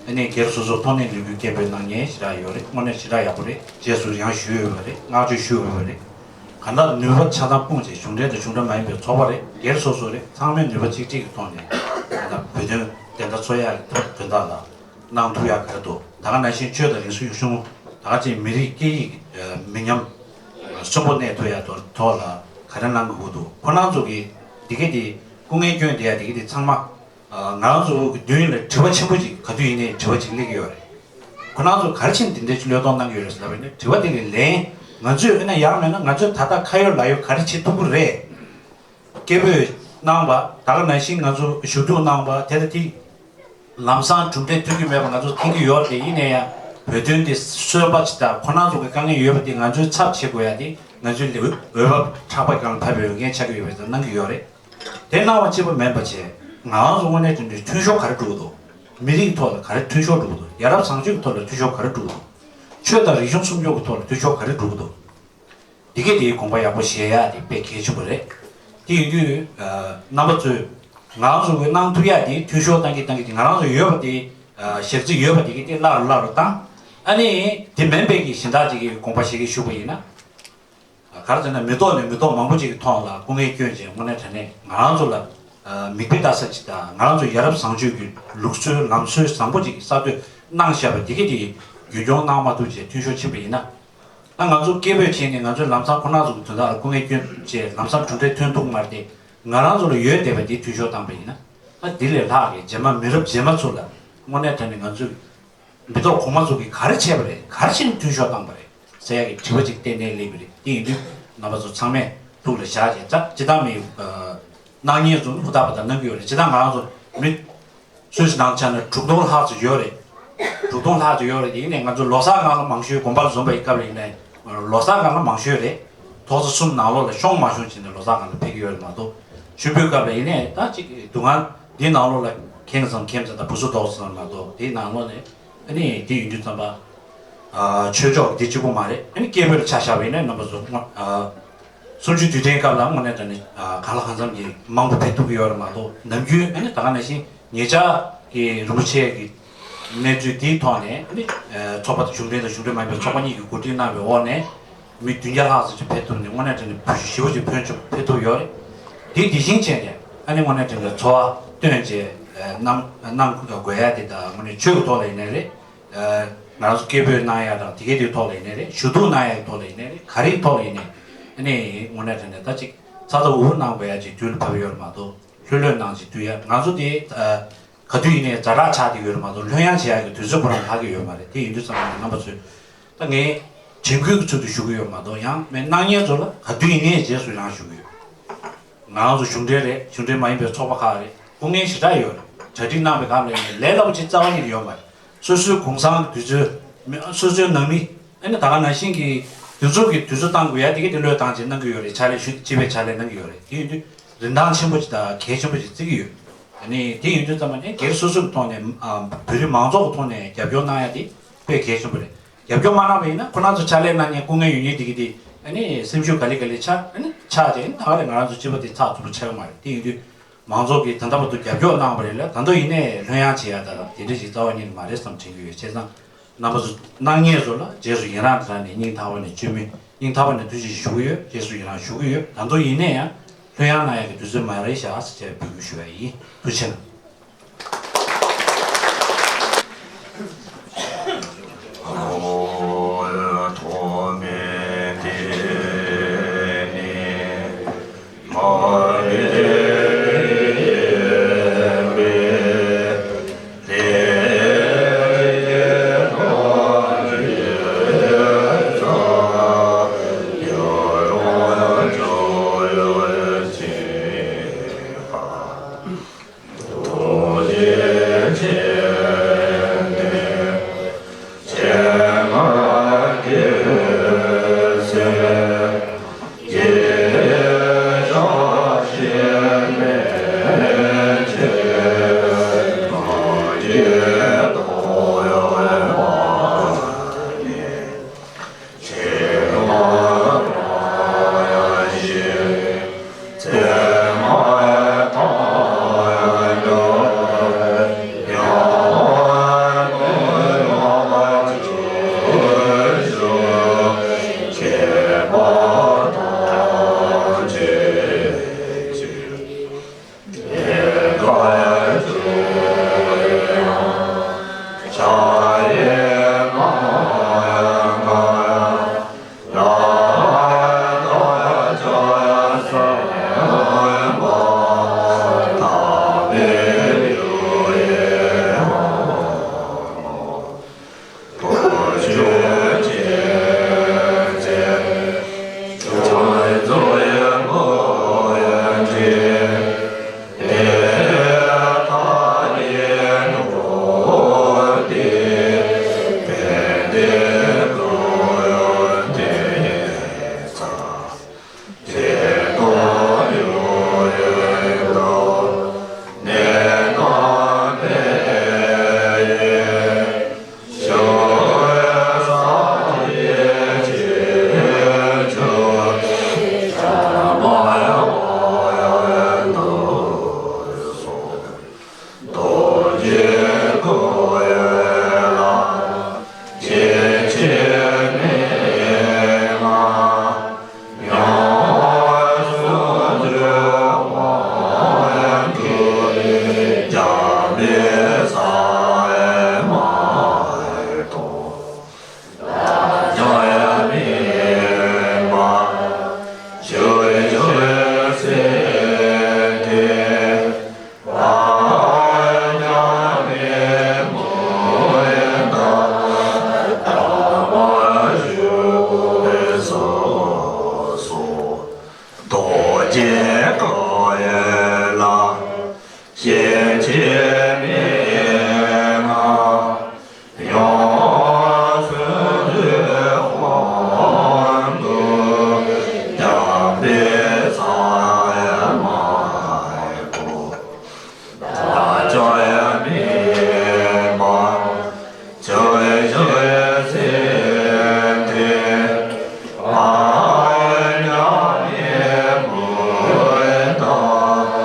ཨ་ནི་སྒེར་སོ་སོའི་ཐོག་ནས་ལས་འགུལ་སྐད་འབོད་གནང་མཁན་ཞེ་དྲག་ཡོད་རེད། དངོས་གནས་ཞེ་དྲག་ཡག་པོ་རེད། རྗེས་སུ་ཡང་ཞུས་ཡོད་པ་རེད། བསྔགས་བརྗོད་ཞུས་ཡོད་པ་རེད། གང་ལྟར་ནུས་པ་ཆ་ཚང་སྤུངས་བྱས། གཞུང་འབྲེལ་དང་གཞུང་འབྲེལ་མ་ཡིན་པའི་ཚོགས་པ་རེད། སྒེར་སོ་སོ་རེད། ཚང་མས་ནུས་པ་གཅིག་སྒྲིལ་གྱི་ཐོག་ནས་ད་ལྟ་བོད་དོན་བདེན་མཐའ་གསོ་ཡག་གི་དོན་དག་ལ་གནང་ཐུབ་ཡག་ག་རེ་འདུག་ད་ག་ནང་བཞིན་ཆོས་དང་རིག་གཞུང་། ད་ག་ཅིག་མི་རིགས་སྐད་ཡིག་མི་ཉམས་གསོན་པོ་གནས་ཐུབ་ཡག་ཐོག་ལ་ག་རེ་གནང་དགོས་ཀྱི་འདུག་ཁོ་རང་ཚོ་གིས་འདི་ག་དེ་སྐུ་ངལ་སྐྱོན་བསྡད་ཡག་འདི་ག་དེ་ཚང་མ། ཨ། ང་རང་ཚོ་གི་མདུན་ལ་དྲི་བ་ཆེན་པོ་ཅིག་ག་དུས་ཡིན་ནའི་དྲི་བ་ཅིག་སླེབས་ཀྱི་ཡོད་རེད། ཁོ་རང་ཚོ་ག་རེ་བྱས་ནས་འདི་འདྲའི་བློས་གཏོང་གནང་གི་ཡོད་རེད་ཟེར་ལབ་པ་ཡིན་ན། དྲི་བ་དེ་ལ་ལན། ང་ཚོས་ཨ་ནི་ཡག་མེད་ན་ང་ཚོས་ད་ལྟ་ཁ་ཡོད་ལག་ཡོད་ག་རེ་བྱེད་ཐུབ་ཀྱི་རེད། སྐད་འབོད་གནང་བ། ད་ག་ནང་བཞིན་ང་ཚོ་ཞུ་གཏུག་གནང་བ་དེ་ལ་དེ་ལམ་སང་གྲུབ་འབྲས་ཐོན་གྱི་མེད་པ་ང་ཚོ་མཁྱེན་གྱི་ཡོད་རེད། ཡིན་ན་ཡང་བོད་དོན་དེ་གསོན་པ་ཅིག་དང་ཁོ་རང་ཚོ་གི་དཀའ་ངལ་ཡོད་པ་དེ་ང་ཚོའི་ཚབ་བྱེད་དགོས་ཡ་དེ་ང་ཚོའི་འོས་འོས་བབ་ཕྲག་པ་སྒང་ལ་ཕབ་པའི་འོས་འགན་ཆགས་ཀྱི་ཡོད་པ་ཙམ་གནང་གི་ཡོད་རེད། དེ་གནང་བ་གཅིག་པུ་མིན་པ་བྱས། ང་རང་ཚོ་དངོས་གནས་དྲང་གནས་མཐུན་ཤོག་ག་རེ་སྒྲུབ་ཀྱི་འདུག་མི་རིགས་ཐོག་ལ་ག་རེ་མཐུན་ཤོག་སྒྲུབ་ཀྱི་འདུག་ཡ་རབས་བཟང་སྤྱོད་ཀྱི་ཐོག་ལ་མཐུན་ཤོག་ག་རེ་སྒྲུབ་ཀྱི་འདུག་ཆོས་དང་རིག་གཞུང་སྲུང་སྐྱོབ་ཀྱི་ཐོག་ལ་མཐུན་ཤོག་ག་རེ་སྒྲུབ་ཀྱི་འདུག་འདི་ག་དེའི་དགོངས་པ་ཡག་པོ་བཞེས་ཡ་དེ་དཔེ་གལ་ཆེན་པོ་རེད། དེ་ཡིན་དུས། ཨ། རྣམ་པ་ཚོས་ང་རང་ཚོ་གིས་གནང་ཐུབ་ཡ་དེ་མཐུན་ཤོག་བཏང་གི་བཏང་གི་དེ་ང་རང་ཚོ་ཡོད་པ་དེ། ཨ། ཞག་རྩི་ཡོད་པ་དེ་གི་དེ་བརླག་རུ་བརླག་རུ་བཏང་། ཨ་ནི་དེ་མིན་པའི་གི་གཞན་དག་ཅིག་གི་དགོངས་པ་བཞེས་ཀྱི་ཞུ་བ་ཡིན་ན། ག་རེ་ཟེར་ན། མི་ཐོག་ནས་མི་ཐོག་མང་པོ་ཅིག་གི་ཐོག་ལ་སྐུ་ངལ་སྐྱོན་བྱས། དངོས་གནས་དྲང་གནས་ང་རང་ཚོ་ལ། ཨ། མིག་དཔེ་ལྟ་ས་ཅིག་དང་། ང་རང་ཚོ་ཡ་རབས་བཟང་སྤྱོད་ཀྱི་ལུགས་སྲོལ་ལམ་སྲོལ་བཟང་པོ་ཅིག་གསར་གཏོད་གནང་བཞག་པ་འདི་ག་དེ་རྒྱུན་འཁྱོངས་གནང་མ་ཐུབ་བྱས་མཐུན་ཤོག་ཕྱིན་པ་ཡིན་ན། ད་ང་ཚོ་སྐད་འབོད་བྱས་ནས་ང་ཚོས་ལམ་སང་ཁོ་རང་ཚོ་གི་དོན་དག་ལ་སྐུ་ངལ་སྐྱོན་བྱས་ལམ་སང་གྲུབ་འབྲས་ཐོན་ཐུབ་མ་རེད་དེ། ང་རང་ཚོ་ལ་ཡོད་བསྡད་པ་འདི་མཐུན་ཤོག་བཏང་པ་ཡིན་ན། ད་འདི་ལས་ལྷག་གི་རྗེས་མ་མི་རབས་རྗེས་མ་ཚོ་ལ་དངོས་གནས་དྲང་གནས་ང་ཚོས་མི་ཐོག་གོང་མ་ཚོ་གིས་ག་རེ་བྱས་པ་རེད། ག་རེ་བྱས་ནས་མཐུན་ཤོག་བཏང་པ་རེད་ཟེར་ཡག་གི་དྲི་བ་ཅིག་གཏན་གཏན་སླེབས་པ་རེད། དེ་ཡིན་དུས་རྣམ་པ་ཚོ་ཚང་མས་ཐུགས་ལ་བཞག་བྱས། ད་སྤྱིར་བཏང་མི། ཨ། གནང་མཁན་ཚོ་ནི་ཧུར་ཐག་པ་ད་གནང་གི་ཡོད་རེད། སྤྱིར་བཏང་ང་རང་ཚོ་མི་སུ་ཞིག་ནང་ཆ་ན་དྲུག་སྟོང་ལྷག་ཙམ་ཡོད་རེད། དྲུག་སྟོང་ལྷག་ཙམ་ཡོད་རེད། ཡིན་ནའི་ང་ཚོ་ལོ་གསར་སྒང་ལ་མང་ཤོས་དགོན་པར་འཛོམས་པ་ཡི་སྐབས་ལ་ཡིན་ནའི་ལོ་གསར་སྒང་ལ་མང་ཤོས་རེད། ཐོག་ས་གསུམ་ནང་ལོགས་ལ་ཤོང་མ་ཤོང་བྱས་ནས་ལོ་གསར་སྒང་ལ་ཕེབས་ཀྱི་ཡོད་རེད་མ་གཏོགས། ཆུ་ཚོད་སྐབས་ལ་ཡིན་ནའི་ད་ཅིག་སྡུག་བསྔལ་འདིའི་ནང་ལོགས་ལ་ཁེངས་ཙམ་ཁེངས་ཙམ་དང་བུ་སུ་དོག་ཙམ་མ་གཏོགས། དེའི་ནང་ལོགས་ནས་ཨ་ནི་དེ་ཡིན་དུས་ཙམ་པ། ཨ། ཆོས་ཕྱོགས་འདི་གཅིག་པུ་མ་རེད། ཨ་ནི་སྐད་འབོད་ལ་ཆ་བཞག་པ་ཡིན་ན་རྣམ་པ་ཚོ། ཨ། གསུམ་བཅུའི་དུས་དྲན་སྐབས་ལ་དངོས་གནས་དྲང་གནས། ཨ། གང་ལ་གང་འཚམ་གྱིས་མང་པོ་ཕེབས་ཐུབ་ཀྱི་ཡོད་རེད་མ་གཏོགས། ནམ་རྒྱུན་ཨ་ནི་ད་ག་ནང་བཞིན་ཉེ་ཆར་གྱི་རིན་པོ་ཆེ་གི་གནས་ཚུལ་འདིའི་ཐོག་ནས། ཨ་ནི། ཨ། ཚོགས་པ་དང་གཞུང་འབྲེལ་དང་གཞུང་འབྲེལ་མ་ཡིན་པའི་ཚོགས་པ་གཉིས་ཀྱིས་གོ་སྒྲིག་གནང་བའི་འོག་ནས་མི་བདུན་བརྒྱ་ལྷག་ཙམ་ཅིག་ཕེབས་ཐུབ་ནས་དངོས་གནས་དྲང་གནས་ཞེ་པོ་ཅིག་ཕོན་ཆེ་ཕེབས་ཐུབ་ཡོད་རེད། དེ་དེ་བཞིན་བྱས་ནས་ཨ་ནི་དངོས་གནས་དྲང་གནས་འཚོ་བ་བཏོན་བྱས། ཨ། གནང་གནང་དགོས་ཡ་དེ་དང་། དངོས་གནས་ཆོས་ཀྱི་ཐོག་ལ་ཡིན་ནའི་རེད། ཨ། ང་རང་ཚོ་སྐད་འབོད་གནང་ཡ་དང་དེ་གའི་དེའི་ཐོག་ལ་ཡིན་ནའི་རེད། ཞུ་གཏུག་གནང་ཡ་གི་ཐོག་ལ་ཡིན་ནའི་རེད། ག་རེའི་ཐོག་ལ་ཡིན་ནའི། ཨ་ནི་དངོས་གནས་དྲང་གནས་ད་ཅིག་ཚ་ཚ་འུར་འུར་གནང་དགོས་ཡ་ཅིག་དུས་ལ་བབས་ཡོད་རེད་མ་གཏོགས། ལྷོད་ལྷོད་གནང་ཅིག་དུས་ཡ། ང་ཚོ་དེ། ཨ། ག་དུས་ཡིན་ནའི་ཛ་དྲག་ཆགས་བསྡད་ཡོད་རེད་མ་གཏོགས། ལྷོད་ཡངས་བྱེད་ཡ་གི་དུས་ཚོད་ཁོ་རང་ལྷག་གི་ཡོད་མ་རེད། དེ་ཡིན་དུས་ཙམ་པ་ནས་རྣམ་པ་ཚོས། ད་ངས་དྲན་སྐུལ་གྱི་ཚུལ་དུ་ཞུ་གི་ཡོད་མ་གཏོགས། ཡང་མི་གནང་མཁན་ཚོ་ལ་ག་དུས་ཡིན་ནའི་རྗེས་སུ་ཡང་ཞུ་གི་ཡོད། ང་རང་ཚོ་གཞུང་འབྲེལ་རེད། གཞུང་འབྲེལ་མ་ཡིན་པའི་ཚོགས་པ་ཁག་རེད། སྐུ་ངལ་ཞེ་དྲག་ཡོད་རེད། གྲ་སྒྲིག་གནང་བའི་སྒང་ལ་ཡིན་ནའི་ལས་སླ་པོ་ཅིག་རྩ་བ་ཉིད་ནས་ཡོད་མ་རེད། སོ་སོའི་གུང་སེང་གི་དུས་ཚོད། མི། སོ་སོའི་ནང་མི། ཨ་ནི་ད་ག་ནང་བཞིན་གྱི་དུས་ཚོད་ཀྱི་དུས་ཚོད་བཏང་དགོས་ཡ་དེ་ག་དེ་བློས་བཏང་བྱས་གནང་གི་ཡོད་རེད། ཕྱག་ལས་ཞུ། སྤྱི་པའི་ཕྱག་ལས་གནང་གི་ཡོད་རེད། དེ་ཡིན་དུས་རིན་ཐང་ཆེན་པོ་ཅིག་དང་གལ་ཆེན་པོ་ཅིག་བརྩི་གི་ཡོད། ཨ་ནི་དེ་ཡིན་དུས་ཙམ་པ་ནས་སྒེར་སོ་སོ་གི་ཐོག་ནས། ཨ། བོད་རིགས་མང་ཚོགས་ཀྱི་ཐོག་ནས་རྒྱབ་སྐྱོར་གནང་ཡ་དེ་དཔེ་གལ་ཆེན་པོ་རེད། རྒྱབ་སྐྱོར་མ་གནང་བ་ཡིན་ན་ཁོ་རང་ཚོ་ཕྱག་ལས་གནང་མཁན་སྐུ་ངལ་ཡོད་མཁན་དེ་ག་དེ། ཨ་ནི་སེམས་ཤུགས་ག་ལེ་ག་ལེ་ཆག་ཨ་ནི་ཆག་བྱས། ཨ་ནི་ད་ག་རེ་ང་རང་ཚོ་སྤྱི་པ་དེ་ཚགས་ཚུད་པོ་ཆགས་ཡོད་མ་རེད། དེ་ཡིན་དུས། མང་ཚོགས་ཀྱིས་ད་ལྟ་བར་དུ་རྒྱབ་སྐྱོར་གནང་བ་རེད་ལ། ད་དུང་ཡིན་ནའི་ལྷོད་ཡངས་བྱེད་ཡ་ད་དེ་འདྲ་ཞིག་རྩ་བ་ཉིད་ནས་མ་རེད་བསམ་དྲན་གྱི་ཡོད། བྱས་ཙང་རྣམ་པ་ཚོ་གནང་མཁན་ཚོ་ལ་རྗེས་སུ་ཡི་རང་དེ་ལ་ནས་སྙིང་ཐག་པ་ནས་བཅོལ་མི་སྙིང་ཐག་པ་ནས་ཐུགས་རྗེ་ཆེ་ཞུ་གི་ཡོད། རྗེས་སུ་ཡི་རང་ཞུ་གི་ཡོད། ད་དུང་ཡིན་ནའི་ཡང་ལྷོད་ཡངས་གནང་ཡ་གི་དུས་ཚོད་མ་རེད་ཤག་ཟེར་བྱས་འབོད་སྐུལ་ཞུ་ཡ་ཡིན། ཐུགས་རྗེ་ཆེ་གནང་། རྡོ་རྗེ་ཀུན་ལ་ཞེན་ཆེས་མེད་ང་། ཡང་སོ་སོའི་དབང་དུ་བྱམས་པའི་ཚལ་མ་བོ། བདག་ཅག་མི་མ་བྱོས་བྱོས་ཟེར་ཏེ། ཨ་མྱ་ངན་མོ་དང་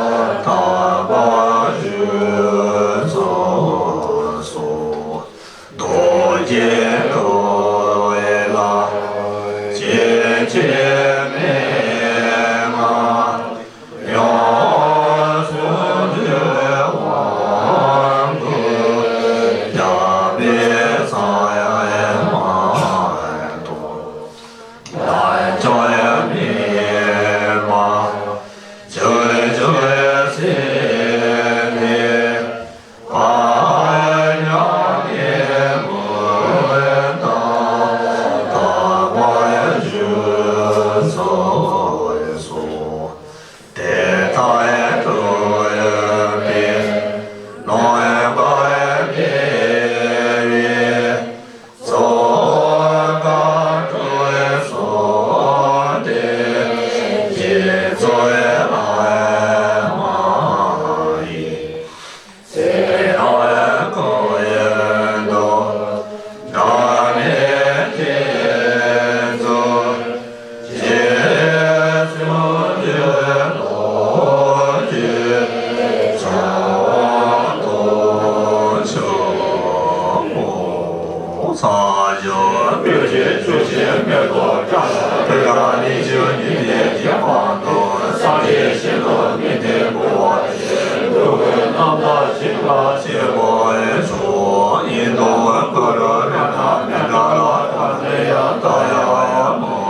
སྤོས་ཆེན་ཆུ་ཆེན་མེ་ཏོག་བཀྲ། ཐུགས་ཀར་ནི་ཆུ་ཉི་ཟླའི་རྗེས་མ་དང་། སངས་རྒྱས་ཞིང་དུ་སྨིན་ཏེ་འགྲོ་བ་ཡི། སྤྲུལ་སྐུའི་རྣམ་ཐར་ཞིང་ལ་གཤེགས་པར་ཤོག། ཡིད་དུ་འོང་གུ་རུ་རཏྣ་མནྠ་རཀྵ་ནི་ཡ་ཏདྱ་ཐཱ།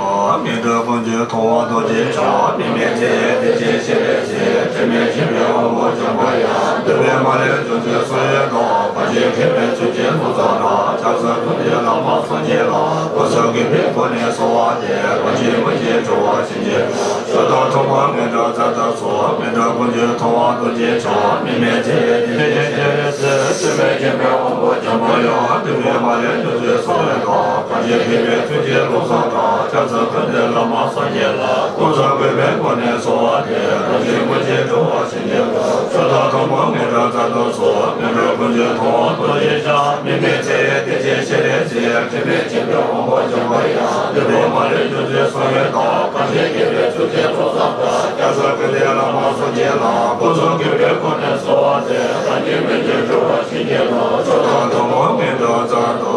སྨིན་གྲོལ་ཀུན་གྱི་ཐུབ་དབང་རྡོ་རྗེ་འཆང་། དམིགས་མེད་ཚེ་ཡི་བདེ་ཆེན་སྤྱན་རས་གཟིགས། དྲི་མེད་འཆི་མེད་དབང་པོ་འཇོམས་པ་ཡང་། འདུས་པའི་མ་ལུས་སྦྱོང་ཚུལ་སྲོག་ཡོད་དང་། ཕར་ཕྱིན་མཁས་པའི་ཚུལ་གྱིས་བློ་བཟང་དང་། སྐྱབས་སུ་མགོན་པོའི་བླ་མ་སངས་རྒྱས་ལ། སྐུ་གསུང་གི་བུས་བསྐོར་ནས་གསོལ་བ་འདེབས། རང་བཞིན་མི་ཤེས་འཁྲུལ་པ་ཞི་བྱེད། མཆོག་དང་ཐུན་མོང་མངོན་བརྗོད་མཛད་དུ་གསོལ། སྨིན་གྲོལ་ཀུན་གྱི་ཐུབ་དབང་རྡོ་རྗེ་འཆང་། དམིགས་མེད་ཚེ་ཡི་བདེ་ཆེན་སྤྱན་རས་གཟིགས། དྲི་མེད་མཁྱེན་པའི་དབང་པོ་འཇམ་པོ་ཡང་། འདུས་པའི་མ་ལུས་སྦྱོང་ཚུལ་སྲོག་ཡོད་དང་། ཕར་ཕྱིན་མཁས་པའི་ཚུལ་གྱིས་བློ་བཟང་དང་། སྐྱབས་སུ་མགོན་པོའི་བླ་མ་སངས་རྒྱས་ལ། སྐུ་གསུང་གི་བུས་བསྐོར་ནས་གསོལ་བ་འདེབས། རང་བཞིན་མི་ཤེས་འཁྲུལ་པ་ཞི་བྱེད། མཆོག་དང་ཐུན་མོང་མངོན་བརྗོད་མཛད་དུ་གསོལ། སྨིན་གྲོལ་ཀུན་གྱི་ཐུབ་དབང་རྡོ་རྗེ་འཆང་། དམིགས་མེད་ཚེ་ཡི་བདེ་ཆེན་སྤྱན་རས་གཟིགས། དྲི་མེད་མཁྱེན་པའི་དབང་པོ་འཇམ་པོ་ཡང་། འདུས་པའི་མ་ལུས་སྦྱོང་ཚུལ་སྲོག་ཡོད་དང་། ཕར་ཕྱིན་མཁས་པའི་ཚུལ་གྱིས་བློ་བཟང་དང་། སྐྱབས་སུ་མགོན་པོའི་བླ་མ་སངས་རྒྱས་ལ། སྐུ་གསུང་གི་བུས་བསྐོར་ནས་གསོལ་བ་འདེབས། རང་བཞིན་མི་ཤེས་འཁྲུལ་པ་ཞི་བྱེད་དང་། མཆོག་དང་ཐུན་མོང་མངོན་བརྗོད་མཛད་དུ་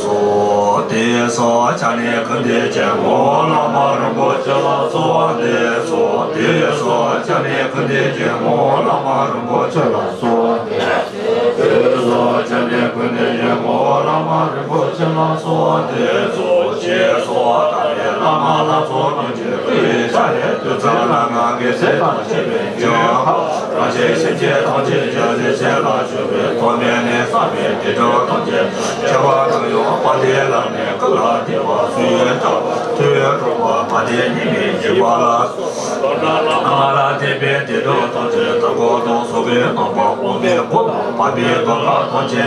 གསོལ། དེ་ཡི་སར་ཕྱག་ནི་ཀུན་འདུས་ཆེན་པོ་བླ་མ་རིན་པོ་ཆེ་ལ་གསོལ་བ་འདེབས་སོ། དེ་ཡི་སར་ཕྱག་ནི་ཀུན་འདུས་ཆེན་པོ་བླ་མ་རིན་པོ་ཆེ་ལ་གསོལ་བ་འདེབས། དེ་ཡི་སར་ཕྱག་ནི་ཀུན་འདུས་ཆེན་པོ་བླ་མ་རིན་པོ་ཆེ་ལ་གསོལ་བ་འདེབས་སོ། ཞེས་གསོལ་བ་བཏབ་པས་བླ་མ་ལྷ་ཚོགས་རྣམས་ཀྱིས་བསྐུལ་བའི་ཕྱག་ལས་དུས་མཚམས་ལ་ང་གིས་ཟས་དང་ཕྱེད་པའི་ལྗགས་ཕབ། རང་གཞན་སེམས་ཅན་ཐམས་ཅད་ཀྱི་རེ་ཆེ་ལ་ཞུགས་པའི་ཐོག་མེད་ནས་བསགས་པའི་དགེ་སྒྲུབ་ཐམས་ཅད་ཁྱད་པར་དུ་ཡང་དཔལ་ལྡན་བླ་མའི་སྐུ་ལ་བསྟིམ་པ་སུས་ཀྱང་ཐུབ་པའི་གྲུབ་པ་མ་བདེན་གཉིས་མེད་འཇིགས་པ་ལ་སོགས་པ་མདོར་ན་བླ་མ་ལ་བརྟེན་པའི་བདེ་སྡུག་ཐམས་ཅད་དང་པོ་དང་གཟུགས་ཀྱི་རྣམ་པ་དབང་པོའི་སྒོ་དང་བབས་པའི་གདོན་ཁ་ཐམས་ཅད་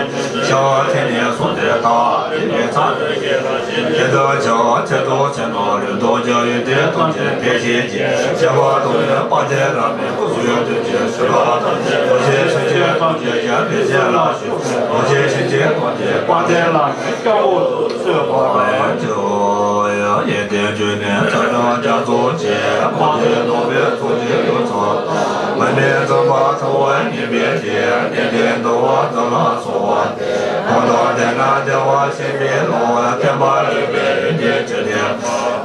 ཤ་ཐེ་ནས་བཟུང་སྟེ་དག་ཐེ་བའི་ཚར་དུ་བཅད་ལ་ཞིང་། དེ་ལྟར་བྱ་བ་ཚེ་དང་ཚེ་རྣམས་ལུས་དང་ལྕགས་ཡོད་དེ་ཐམས་ཅད་འཕེལ་ཞིང་རྒྱས། ཁྱད་པར་དུ་ཡང་དཔལ་ལྡན་བླ་མའི་སྐུ་གཟུགས་ཡོད་དུ་བྱས་སྲིད་པ་ཐམས་ཅད་རྡོ་རྗེ་སེམས་ཅན་ཐམས་ཅད་ཀྱང་འཕེལ་ཞིང་ལྷག་ཤོས་རྡོ་རྗེ་སེམས་ཅན་ཐམས་ཅད་དཔལ་ལྡན་བླ་མའི་སྐྱབས་འོག་ཏུ་གསོལ་བ་འདེབས། ཡོན་ཏན་བཅུ་ནི་ཚར་གྲངས་བརྒྱ་རྫོགས་ཀྱི། མ་བཅོས་རྣམ་པའི་ཚོགས་ཀྱི་ཡུམ་ཚོགས། མུན་པའི་འཇོམས་པ་ཐུབ་པ་ཉེས་པའི་དྲི། གནས་བརྟན་འདུལ་བ་མཛོད་ལ་གསོལ་བ་འདེབས། གང་དང་ལྡན་ན་བདེ་བ་ཆེན་པོའི་ལུས། བརྟན་པ་ལུས་པའི་ཡོན་ཏན་བཅུ་ལྡན།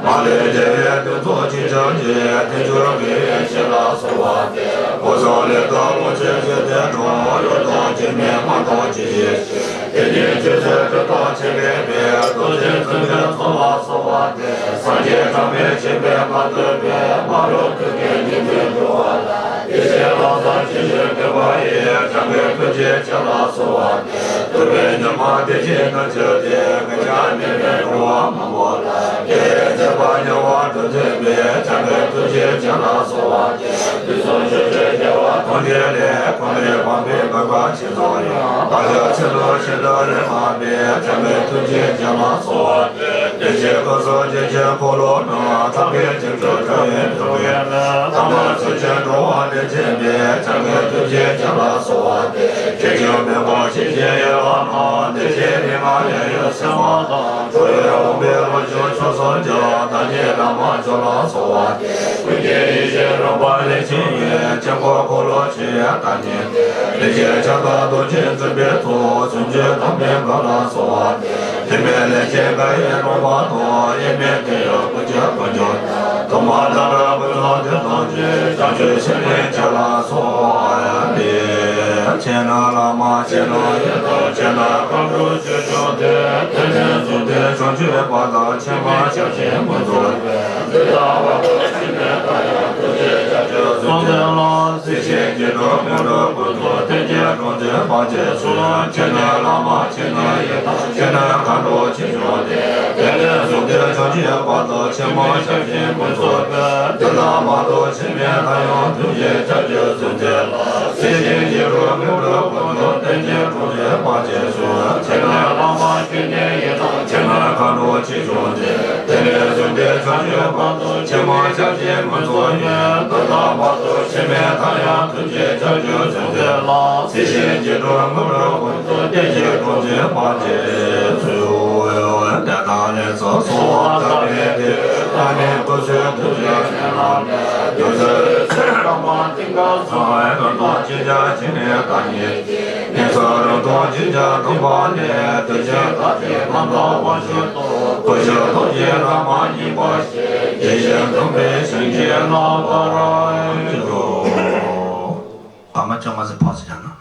མ་ལུས་བདེ་བའི་གདུང་འཚོབ་ཅིང་འཆར་ཅིང་། མཐུན་འགྱུར་དགེ་བའི་བཤེས་ལ་གསོལ་བ་འདེབས། སྐུ་གསུང་ལུས་དང་དངོས་གྲུབ་ཆོས་སྡེ་དྲུག་ཡུལ་དང་རྒྱུད་སྨིན་མ་དང་ཇི་ཞིག་ཞིག་དེ་ཉིད་ཆོས་སྲིད་གྲུབ་མཐའ་ཆེན་པོའི་དཔལ། རྡོ་རྗེ་བཙུན་མོའི་ཚོགས་ལ་གསོལ་བ་འདེབས། སངས་རྒྱས་གྲངས་མེད་མཁྱེན་པས་མ་ཐོས་པའི། མ་རུངས་ཐུགས་ཀྱི་ཉེས་དམིགས་སྒྲོལ་བ་དང་། ཡེ་ཤེས་ལམ་བཟང་ཇི་བཞིན་བཀོད་པ་ཡི། སྤྱན་དགའི་ཐུགས་རྗེ་ཅན་ལ་གསོལ་བ་འདེབས། ཐུབ་པའི་ཉི་མ་བདེ་སྐྱིད་རྣམ་འཕྲུལ་ལྡན། ངེས་ཅན་མེད་པའི་འགྲོ་བ་མང་པོ་ལ། དགེ་བའི་མཛད་པ་ཉེ་བར་བསྒྲུབས་ཐུབ་པའི། སྤྱན་དགའི་ཐུགས་རྗེ་ཅན་ལ་གསོལ་བ་འདེབས། དུས་གསུམ་ཆོས་སྤྱོད་རྒྱལ་བ་ཐམས་ཅད་ལས། གོང་ནས་འཕགས་པའི་བུ་ག་ཆེ་ཚོགས་ཡང་། བདག་ཅག་ཆོས་ལུགས་ཤིན་ཏུ་རིང་མ་སྤེལ། སྤྱན་དགའི་ཐུགས་རྗེ་ཅན་ལ་གསོལ་བ་འདེབས། བདེ་ཆེན་སྐུ་གསུམ་འཇིགས་བྱེད་འཁོར་ལོ་རྣམས། ཐབས་མཁས་བྱང་ཆུབ་སྒྲུབ་པའི་སྒྲུབ་པའི་ལྷ། ཐ་མ་ཚུལ་ཁྲིམས་སྒྲུབ་པ་དྲིན་ཆེན་པའི། སྤྱན་དགའི་ཐུགས་རྗེ་ཅན་ལ་གསོལ་བ་འདེབས། ཁྱེད་ཀྱི་མོས་གུས་ཞི་བྱེད་ཡན་ལག་རྣམས། བདེ་ཆེན་རིགས་ལྔ་ཡབ་ཡུམ་སེམས་དཔའ་དང་། འགྲོ་བའི་དབང་པོའི་བློ་ཆོས་སྐྱོང་གསུམ་ཀྱང་། བདག་ཉིད་བླ་མ་མཆོག་ལ་གསོལ་བ་འདེབས། ཀུན་མཁྱེན་ཡེ་ཤེས་རོལ་པ་ལས་བྱུང་བའི། དཀྱིལ་འཁོར་འཁོར་ལོ་ཆེ་བའི་བདག་ཉིད། ལས་ཀྱི་ཁྱབ་བདག་རྡོ་རྗེ་འཛིན་པའི་ཚོགས། སུམ་ཅུ་ཐམ་པའི་བུ་ལ་གསོལ་བ་འདེབས། དྲི་མེད་ལས་ཀྱི་དགའ་བའི་རོལ་པ་དང་། དབྱེར་མེད་དོན་ཡོད་ཀུན་ཁྱབ་ཀུན་འབྱུང་། གཏུམ་པ་དང་ནི་ཀུན་རྫོབ་དེ་ཐམས་ཅད། བྱང་ཆུབ་ཤིང་རྟའི་ཆོས་ལ་གསོལ་བ་འདེབས། ཁྱེད་ནི་བླ་མ་ཁྱེད་ནི་ཡི་དམ། ཁྱེད་ནི་མཁའ་འགྲོ་ཆོས་སྐྱོང་སྟེ། དེང་ནས་བཟུང་སྟེ་བྱང་ཆུབ་བར་དུ། ཆེན་པོ་ཞབས་ཕྱི་མི་འཚོ་བའི། འདི་ལྟ་བར་དུ་ཞིང་ནས་ད་ཡང་ཐུགས་རྗེ་ཆེ། སངས་རྒྱས་ལ། སྲིད་ཞིའི་སྐྱེ་འགྲོ་དངོས་གྲུབ་ཀུན་ཐོབ། གཏན་གྱི་གྲོགས་མཛད་བར་ཆད་སོལ། ཁྱེད་ནི་བླ་མ་ཁྱེད་ནི་ཡི་དམ། ཁྱེད་ནི་མཁའ་འགྲོ་ཆོས་སྐྱོང་སྟེ། དེང་ནས་བཟུང་སྟེ་བྱང་ཆུབ་བར་དུ། ཆེན་པོ་ཞབས་ཕྱི་མི་འཚོ་བའི། འདི་ལྟ་བར་དུ་ཞིང་ནས་ད་ཡང་ཐུགས་རྗེ་ཆེ། སྲིད་ཞིའི་སྐྱེ་འགྲོ་དངོས་གྲུབ་ཀུན་ཐོབ། གཏན་གྱི་གྲོགས་མཛད་བར་ཆད་སོལ། ཁྱེད་ནི་བླ་མ་ཁྱེད་ནི་ཡི་དམ། ཁྱེད་ནི་མཁའ་འགྲོ་ཆོས་སྐྱོང་སྟེ། དེང་ནས་བཟུང་སྟེ་བྱང་ཆུབ་བར་དུ། ཆེན་པོ་ཞབས་ཕྱི་མི་འཚོ་བའི། འདི་ལྟ་བར་དུ་ཞིང་ནས་ད་ཡང་ཐུགས་རྗེ་ཆེ། སྲིད་ཞིའི་སྐྱེ་འགྲོ་དངོས་གྲུབ་ཀུན་ཐོབ། གཏན་གྱི་གྲོགས་མཛད་བར་ཆད་སོལ། དེ་ལྟར་ལེགས་སོ་གསོལ་བ་བཏབ་པའི་མཐུས། ད་ནི་སྐུ་གསུང་ཐུགས་ཀྱི་ཡན་ལག་ནས། བདུད་རྩི་རིན་ཆེན་ཕྲ་མ་ཏིང་ཀ་ཚང་བའི། ཀུན་ཐོབ་ཆོས་ཀྱི་ཞིང་ནས་བདག་ཉིད་ཀྱི། ས་རུ་ཐོག་ཅིག་ཀྱང་སྟོང་པ་ལས། དེ་བཞིན་བདག་གིས་མ་འདའ་བར་ཞུ་དོ། ཀུ་ཤའི་ཐོག་ཅིག་རང་མ་རྙེད་པ་ཞིག་དེ་བཞིན་སྟོང་པའི་ཞིང་གི་རྣམ་པར་འགྱུར་རོ། བར་མ་བཅོ་ལྔ་ཙམ་ཕར་ཙམ་བཞག་ན།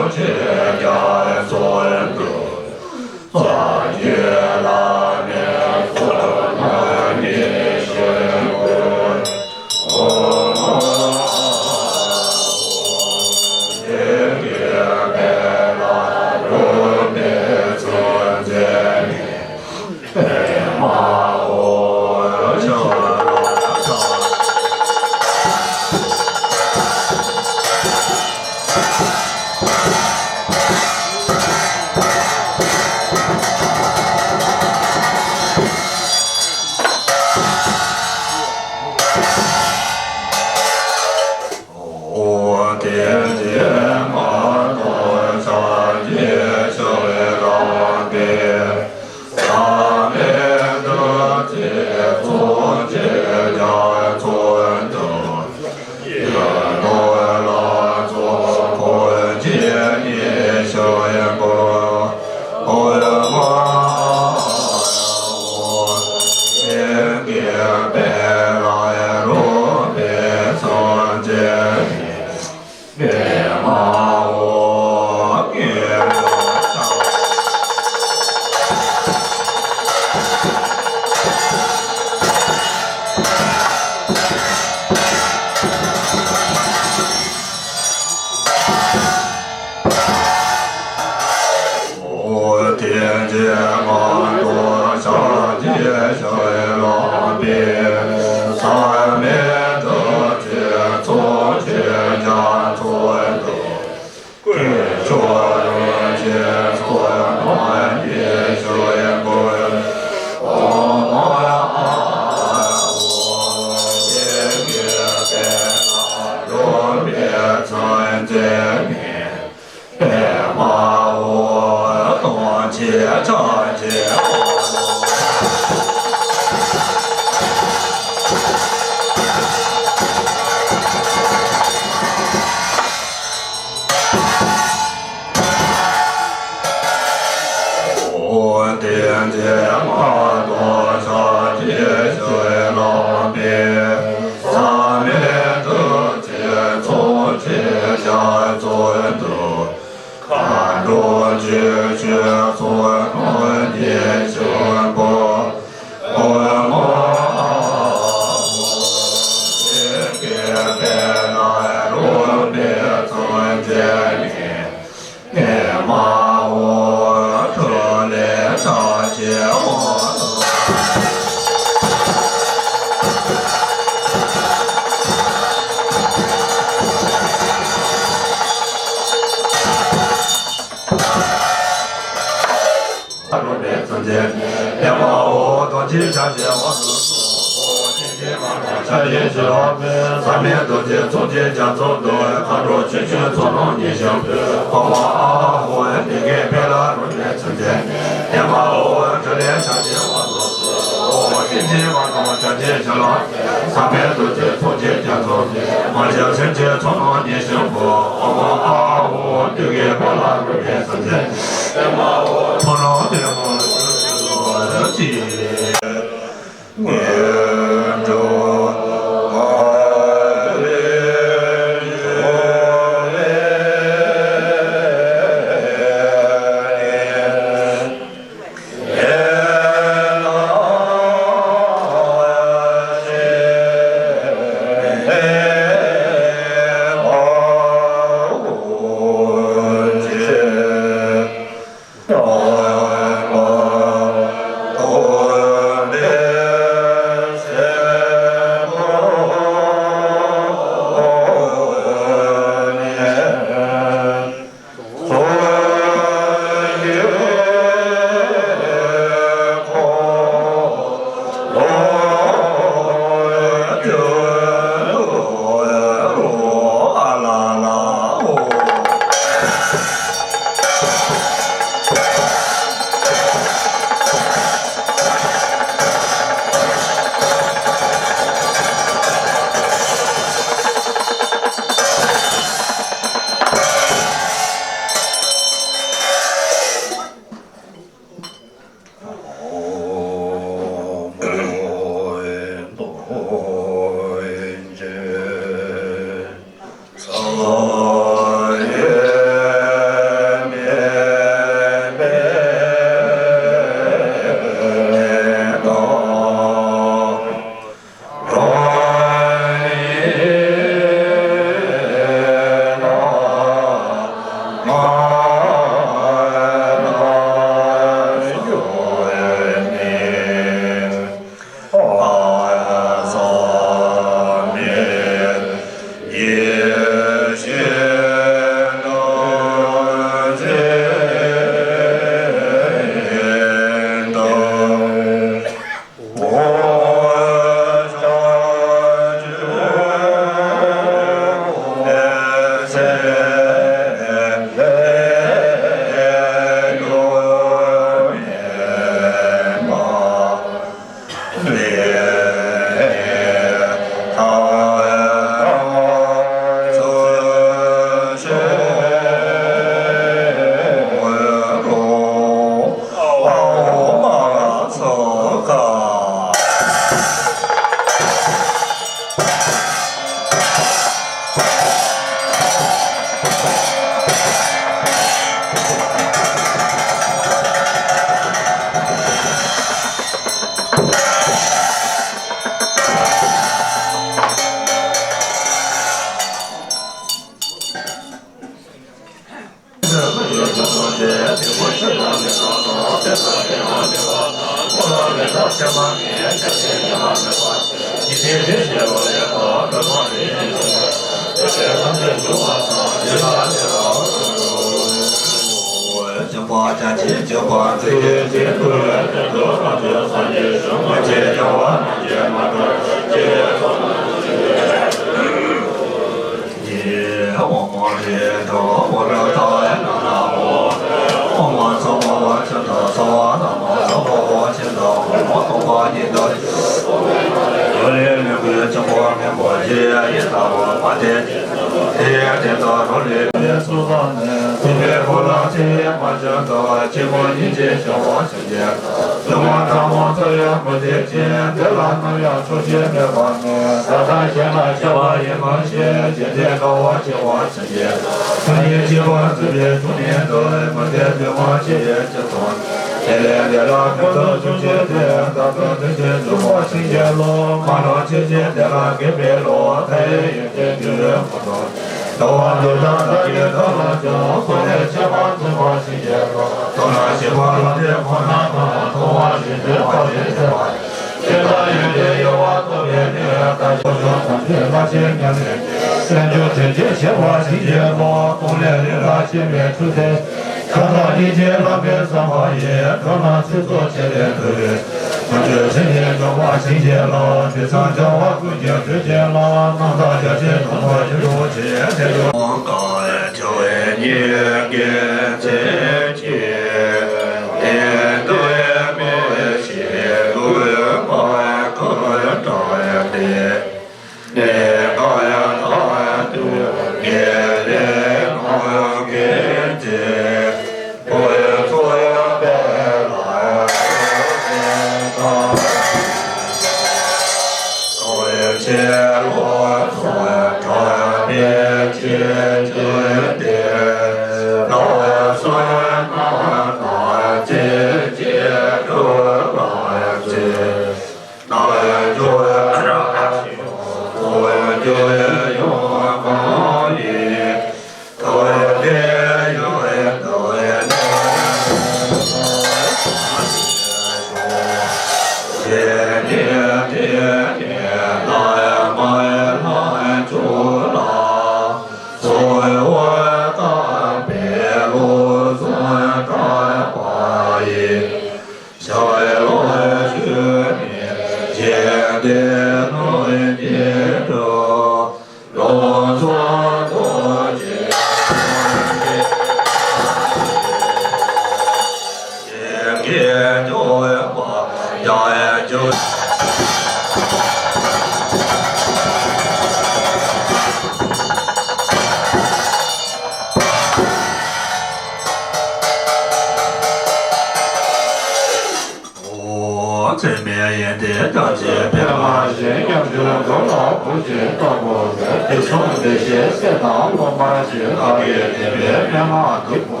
ཚད་མེད་ཡོན་ཏན་ཐམས་ཅད་འཕེལ་བ་ཞིག་སྙོམས་འཇུག་འགྲོ་ལ་བུ་ཆེན་དཀར་པོ་ཟེར། དེ་གསུམ་བདེ་གཤེགས་སྲས་དང་སློབ་མ་ཞིག་ལྷ་ཡི་བདེན་པའི་མན་ངག་གྲུབ་པོ་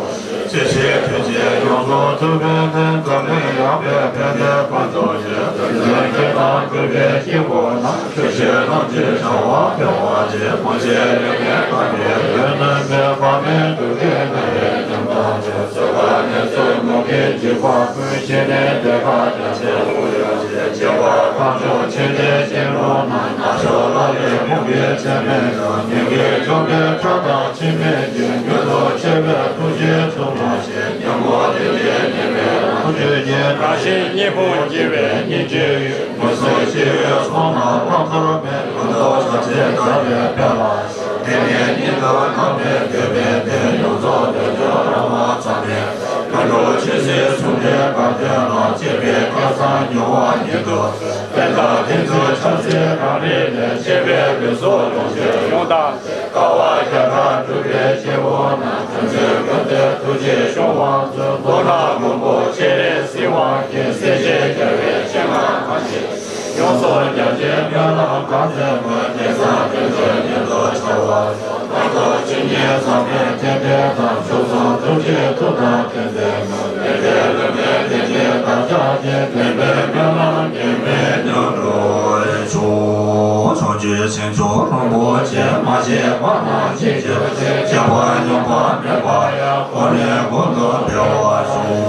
ཆེ་ཆེན་ཐུགས་རྗེ་ཡོངས་སུ་ཐུབ་པའི་མཐུ། འཛམ་གླིང་ཡངས་པའི་ཕན་བདེ་ཕུན་ཚོགས་ཡོད། དེ་ཚེ་སྐྱེ་དང་གྲུབ་པའི་སྐྱེ་བོ་རྣམས། ཆོས་བཤད་རྣམས་ཀྱི་བྱ་བ་འཕེལ་བ་ཆེ། མང་ཆེ་ལས་ངན་དམ་པའི་ལུས། གནོད་པའི་བག་མེད་དུག་གིས་མནར་བའི་ཉམ་ཐག་ཆེ། ཚོགས་པ་ནད་སོགས་མུ་གེའི་འཇིགས་པ་ཀུན། ཞི་གནས་བདེ་ཁ་རྒྱ་ཆེན་དབུགས་ཡོད་ཅེས། སྐྱེ་བ་ཕར་ཕྱོགས་ཆོས་ཀྱི་ཤིང་ལོ་རྣམས། ཕར་ཕྱོགས་ལྷ་ཡི་ཕུང་པོའི་ཚད་མེད་ཀྱང་། སྙིང་གི་འཇོམས་པའི་ཁྲག་དང་འཆི་མེད་ཀྱི། མྱུར་དུ་མཆེད་པའི་ཐུགས་རྗེའི་མཚུར་ཕུང་ཞིག་ཉིན་མོ་དེ་ནས་ཉི་མའི་ལོ་རྒྱུས་ཀྱི། རང་བཞིན་གཉིས་ཕུང་སྐྱེ་བའི་སྙིང་རྗེའི་ཡུལ། མི་གསོད་ཤི་བའི་ཚོགས་རྣམས་བླང་དོར་མེད། ཀུན་རྫོབ་བྱམས་བརྩེ་དགའ་བའི་དཔལ་ལ། དེ་ནས་ཉིད་དུ་ནམ་མེད་འདོད་པའི་དོན། ཡོངས་རྫོགས་འདོད་འཇོ་རང་དབང་ཚང་མས། ཀུན་འགྲོ་ཆོས་སྲིད་ཟུང་འབྲེལ་དགའ་སྟོན་ལ། གཅེས་པའི་སྐལ་བཟང་མྱུར་བ་ཉིད་དུ། དཔལ་དང་ལྡན་ཚུལ་ཕྱག་འཚལ་རང་རིག་ནས། གཅེས་པའི་ལུས་སྲོག་ཡོངས་བཅོལ་ཡོངས་དག་དཀའ་བ་བརྒྱ་ཕྲག་སྒྲུབ་པའི་སྐྱེ་བོ་རྣམས། ཕན་ཚུན་ཀུན་བདེ་ཐུགས་རྗེའི་གཤོང་བར་འཛུལ། རྡོར་བྲག་མགོན་པོ་སྤྱན་རས་གཟིགས་དབང་གིས། སྲས་བཅས་རྒྱལ་བའི་སྤྱན་སྔར་གང་ཞིག་ཡོངས་སུ་རྒྱ་ཆེའི་སྨོན་ལམ་གང་མཛད་མོད། དེང་སང་དོན་མཛོད་ཉིད་དུ་འཆར་བ། རྣམ་རྟོག་ཇི་སྙེད་ཟག་མེད་རྟེན་འབྲེལ་དང་། མཆོག་གསུམ་ཐུགས་རྗེའི་མཐུ་དང་ལྡན་པའི་མོད། དེ་འདྲའི་ལུས་མེད་བདེ་ཆེན་བདག་ཅག་གི། དམ་པའི་སྨོན་ལམ་གྱི་མེ་མྱུར་འགྲོ་ཤོག་ཕྱོགས་བཅུའི་སེམས་མཆོག་རིན་པོ་ཆེ། མ་སྐྱེས་པ་རྣམས་སྐྱེ་གྱུར་ཅིག་སྐྱེས་པ་སྙོམས་པར་མེད་པ་ཡང་། ཀུན་ནས་ཀུན་ཏུ་འཕེལ་བར་ཤོག་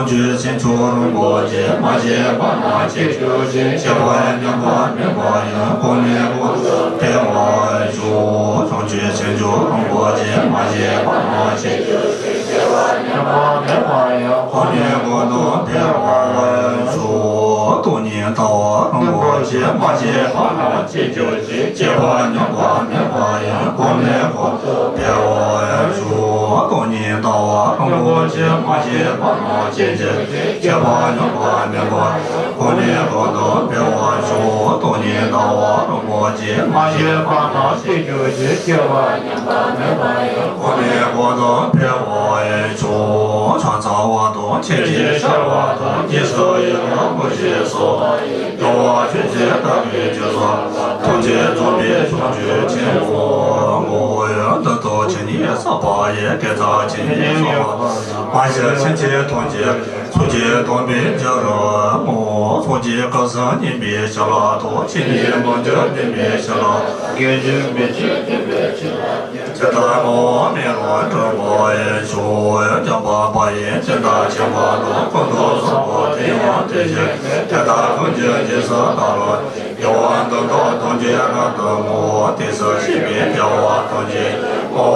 བྱང་ཆུབ་སེམས་མཆོག་རིན་པོ་ཆེ། མ་སྐྱེས་པ་རྣམས་སྐྱེ་གྱུར་ཅིག་སྐྱེས་པ་ཉམས་པ་མེད་པ་ཡང་། གོང་ནས་གོང་དུ་འཕེལ་བར་ཤོག་བྱང་ཆུབ་སེམས་མཆོག་རིན་པོ་ཆེ། མ་སྐྱེས་པ་རྣམས་སྐྱེ་གྱུར་ཅིག་སྐྱེས་པ་ཉམས་པ་མེད་པ་ཡང་། གོང་ནས་གོང་དུ་འཕེལ་བར་ཤོག་སྟོང་ཉིད་ལྟ་བ་རིན་པོ་ཆེ། མ་སྐྱེས་པ་རྣམས་སྐྱེ་གྱུར་ཅིག་སྐྱེས་པ་ཉམས་པ་མེད་པ་ཡང་། གོང་ནས་གོང་དུ་འཕེལ་བར་ཤོག་སྟོང་ཉིད་ལྟ་བ་རིན་པོ་ཆེ། མ་སྐྱེས་པ་རྣམས་སྐྱེ་གྱུར་ཅིག་སྐྱེས་པ་ཉམས་པ་མེད་པ་ཡང་། གོང་ནས་གོང་དུ་འཕེལ་བར་ཤོག་སྟོང་ཉིད་ལྟ་བ་རིན་པོ་ཆེ། མ་སྐྱེས་པ་རྣམས་སྐྱེ་གྱུར་ཅིག་སྐྱེས་པ་ཉམས་པ་མེད་པ་ཡང་། གོང་ནས་གོང་དུ་འཕེལ་བར་ཤོག་ཕྱག་འཚལ་བ་དང་མཆོད་ཅིང་བཤགས་པ་དང་། རྗེས་སུ་ཡི་རང་བསྔོ་ཞིང་གསོལ་བ་ཡི། སྐྱོབ་པ་ཆོས་ཀྱི་བདག་པོས་སྦྱིན་སོགས་ཐམས་ཅད་རྫོགས་པའི་བྱང་ཆུབ་ཆེན་པོའི་ངོ་བོ་ཡང་། མདུན་དུ་ཇི་སྙེད་བསགས་པ་ཡི། དགེ་རྩ་ཇི་སྙེད་བསགས་པ། མ་ཞི་ཕྱིན་ཆད་ཐམས་ཅད་ཚོགས་ཀྱིས་སྟོན་པའི་ཕྱིར་བསྔོ། ཚོགས་ཀྱི་སྐུ་གསུམ་བརྙེས་པའི་ཞིང་ལ་ཐོགས། ཕྱི་ནས་མི་འགྱུར་བདེན་པའི་ཞིང་ལ། དགེ་འདུན་མི་འཆོལ་བདེན་པའི་ཞིང་ལ། ཇི་ལྟར་བསྔོ་བ་སྨོན་ལམ་འགྲུབ་པར་ཤོག་འཇམ་དཔལ་དཔལ་ཡེ་ཅི་འདྲ་ཆེན་པོ་དང་། ཀུན་ཏུ་བཟང་པོ་དེ་ཡང་དེ་བཞིན་ཏེ། དེ་དག་ཀུན་གྱི་རྗེས་སུ་བདག་སློབ་ཅིང་། དགེ་བ་འདི་དག་ཐམས་ཅད་རབ་ཏུ་བསྔོ། དེས་སུ་ཤེས་པའི་བྱ་བ་ཐམས་ཅད་སྤང་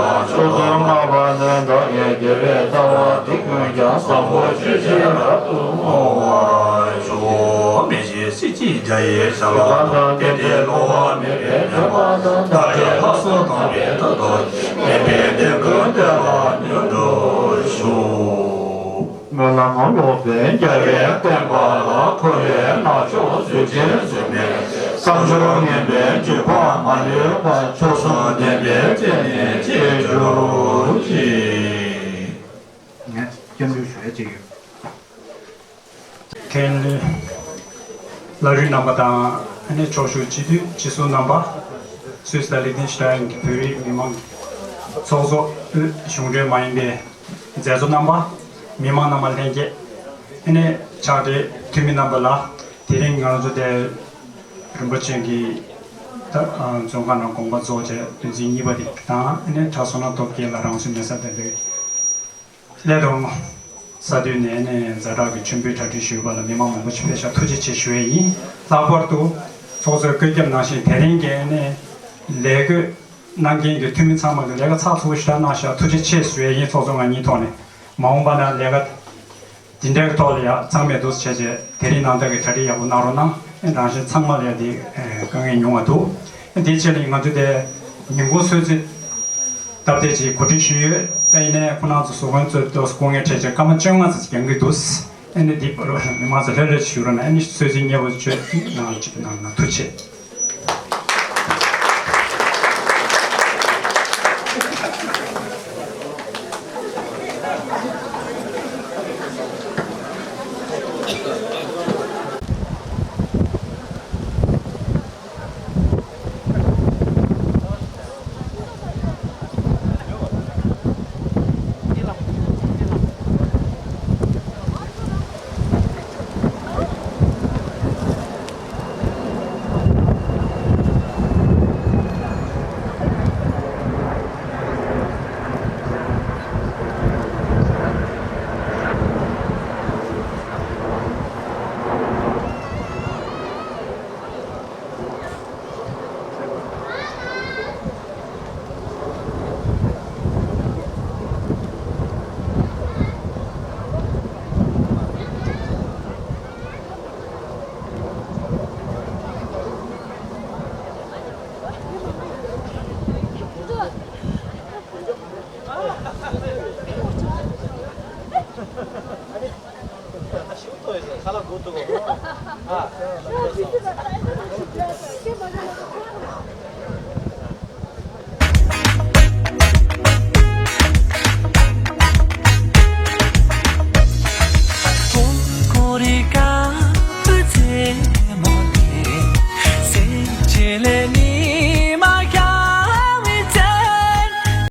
བར་ཤོག་ཕྱོགས་བཅུ་ལྔ་པ་ནི་བདག་གི་དགེ་བའི་རྩ་བ། དེ་ཀུན་ཀྱང་བཟང་པོ་སྤྱོད་ཕྱིར་རབ་ཏུ་བསྔོ་བར་ཤོག་མི་ཤེས་སྲིད་ཀྱི་རྒྱ་ཡི་ཞིང་ལ། དེ་དེ་སློང་བ་མེད་པའི་མོས་པ་དང་། བདག་གིས་ལྷག་བསམ་བཏང་བའི་མཐུ་དང་། དམིགས་པའི་གཏན་ཁེལ་བདེ་བ་མྱུར་འགྲུབ་ཤོག་སྨོན་ལམ་སློབ་དཔོན་རྒྱལ་བའི་བསྟན་པ་ལ། འཁོར་བའི་སྣང་ཕྱོགས་བཟོད་ཅིང་བཟོད་མེད། བསམ་སྦྱོར་ངན་པའི་འཇིགས་པ་མ་ལུས་པ། མཆོག་གསུམ་ལྡན་པའི་སྤྱན་ནི་བསྐྱེད་གྱུར་ཅིག་ངས་སྐྱབས་འཇུག་ཞུ་ཡ་ཅིག་ཡོད། མཁན་བླ་རུང་རྣམ་པ་དང་། ཨ་ནེ་ཕྱོགས་བཞུགས་སྤྱི་འཐུས་སྤྱི་ཟུར་རྣམ་པ། སུད་སི་དང་ལིག་ཏེན་ཤི་ཏན་གྱི་བོད་རིགས་མི་མང་ཚོགས་གཙོ། དབུས་གཞུང་འབྲེལ་མ་ཡིན་པའི་མཛད་གཙོ་རྣམ་པ། མི་མང་རྣམ་པ་ལྷན་རྒྱས། ཨ་ནེ་ཕྱག་སྦྲེལ་འཐུས་མི་རྣམ་པ་ལ། དེ་རིང་ང་རང་ཚོ་དེ་རིན་པོ་ཆེ་གི་ད་ཨ་མཛོད་ཁང་ནང་དགོངས་པ་རྫོགས་བྱས་དོན་ཚན་གཉིས་པ་དེ་དང་། ཨ་ནེ་གྲྭ་བསོད་ནམས་སྟོབས་རྒྱས་ལགས་རང་སོའི་མལ་ས་དེ་འདྲའི་སླད་དུ་ས་འཐུས་ནས་ནས་ཛ་དྲག་གི་མཆོད་འབུལ་གྲ་སྒྲིག་ཞུས་པ་ལ་མི་མང་མང་པོ་ཞིག་ཕེབས་ཤག་ཐུགས་རྗེ་ཆེ་ཞུ་ཡས་ཡིན། ལྷག་པར་དུ་ཚོགས་གཙོས་བཀོད་ཁྱབ་ནང་བཞིན་དེ་རིང་གི་ནས་ལས་བགོས་གནང་མཁན་གྱི་འཐུས་མི་ཚང་མ་གི་ལས་ཀ་ཚགས་ཚུད་པོ་ཞེ་དྲག་གནང་ཤག་ཐུགས་རྗེ་ཆེ་ཞུ་ཡས་ཡིན། ཚོགས་གཙོ་ང་གཉིས་ཐོག་ནས། མ་འོངས་པ་ན་ལས་ཀ་འདི་འདྲའི་ཐོག་ལ་ཡ་ཚང་མས་འདུག་བྱས་རྗེས་དེ་རིང་ནང་ལྟར་གྱི་གྲ་སྒྲིག་ཡག་པོ་གནང་རོགས་གནང་། ཨེ་རང་བཞིན་ཚང་མ་ལ་ཡ་འདི་དཀའ་ངལ་ཉུང་བ་འདུག་ཨེ་འདིའི་ཆེད་ལ་ང་ཚོ་དེ་ཉིན་གུང་གསོལ་ཚིགས་སྟབས་བདེ་ཅིག་གོ་སྒྲིག་ཞུས་ཡོད། ད་ཡིན་ནའི་ཁོ་རང་ཚོ་ཟུར་དཔོན་ཚོས་ཏོག་ཙམ་སྐུ་ངལ་འཕྲད་རྗེས་སྐར་མ་བཅོ་ལྔ་ཙམ་ཞིག་འགྱངས་ཀྱི་འདུག་ཨེ་ནི་འདི་བར་མི་མང་ཚོ་ལྷོད་ལྷོད་ཅིག་བཞུགས་རོགས་གནང་། ཨེ་ནི་གསོལ་ཚིགས་མཉེས་པོ་མཆོད་གནང་ཅིག་གནང་གནང་། ཐུགས་རྗེ་ཆེ།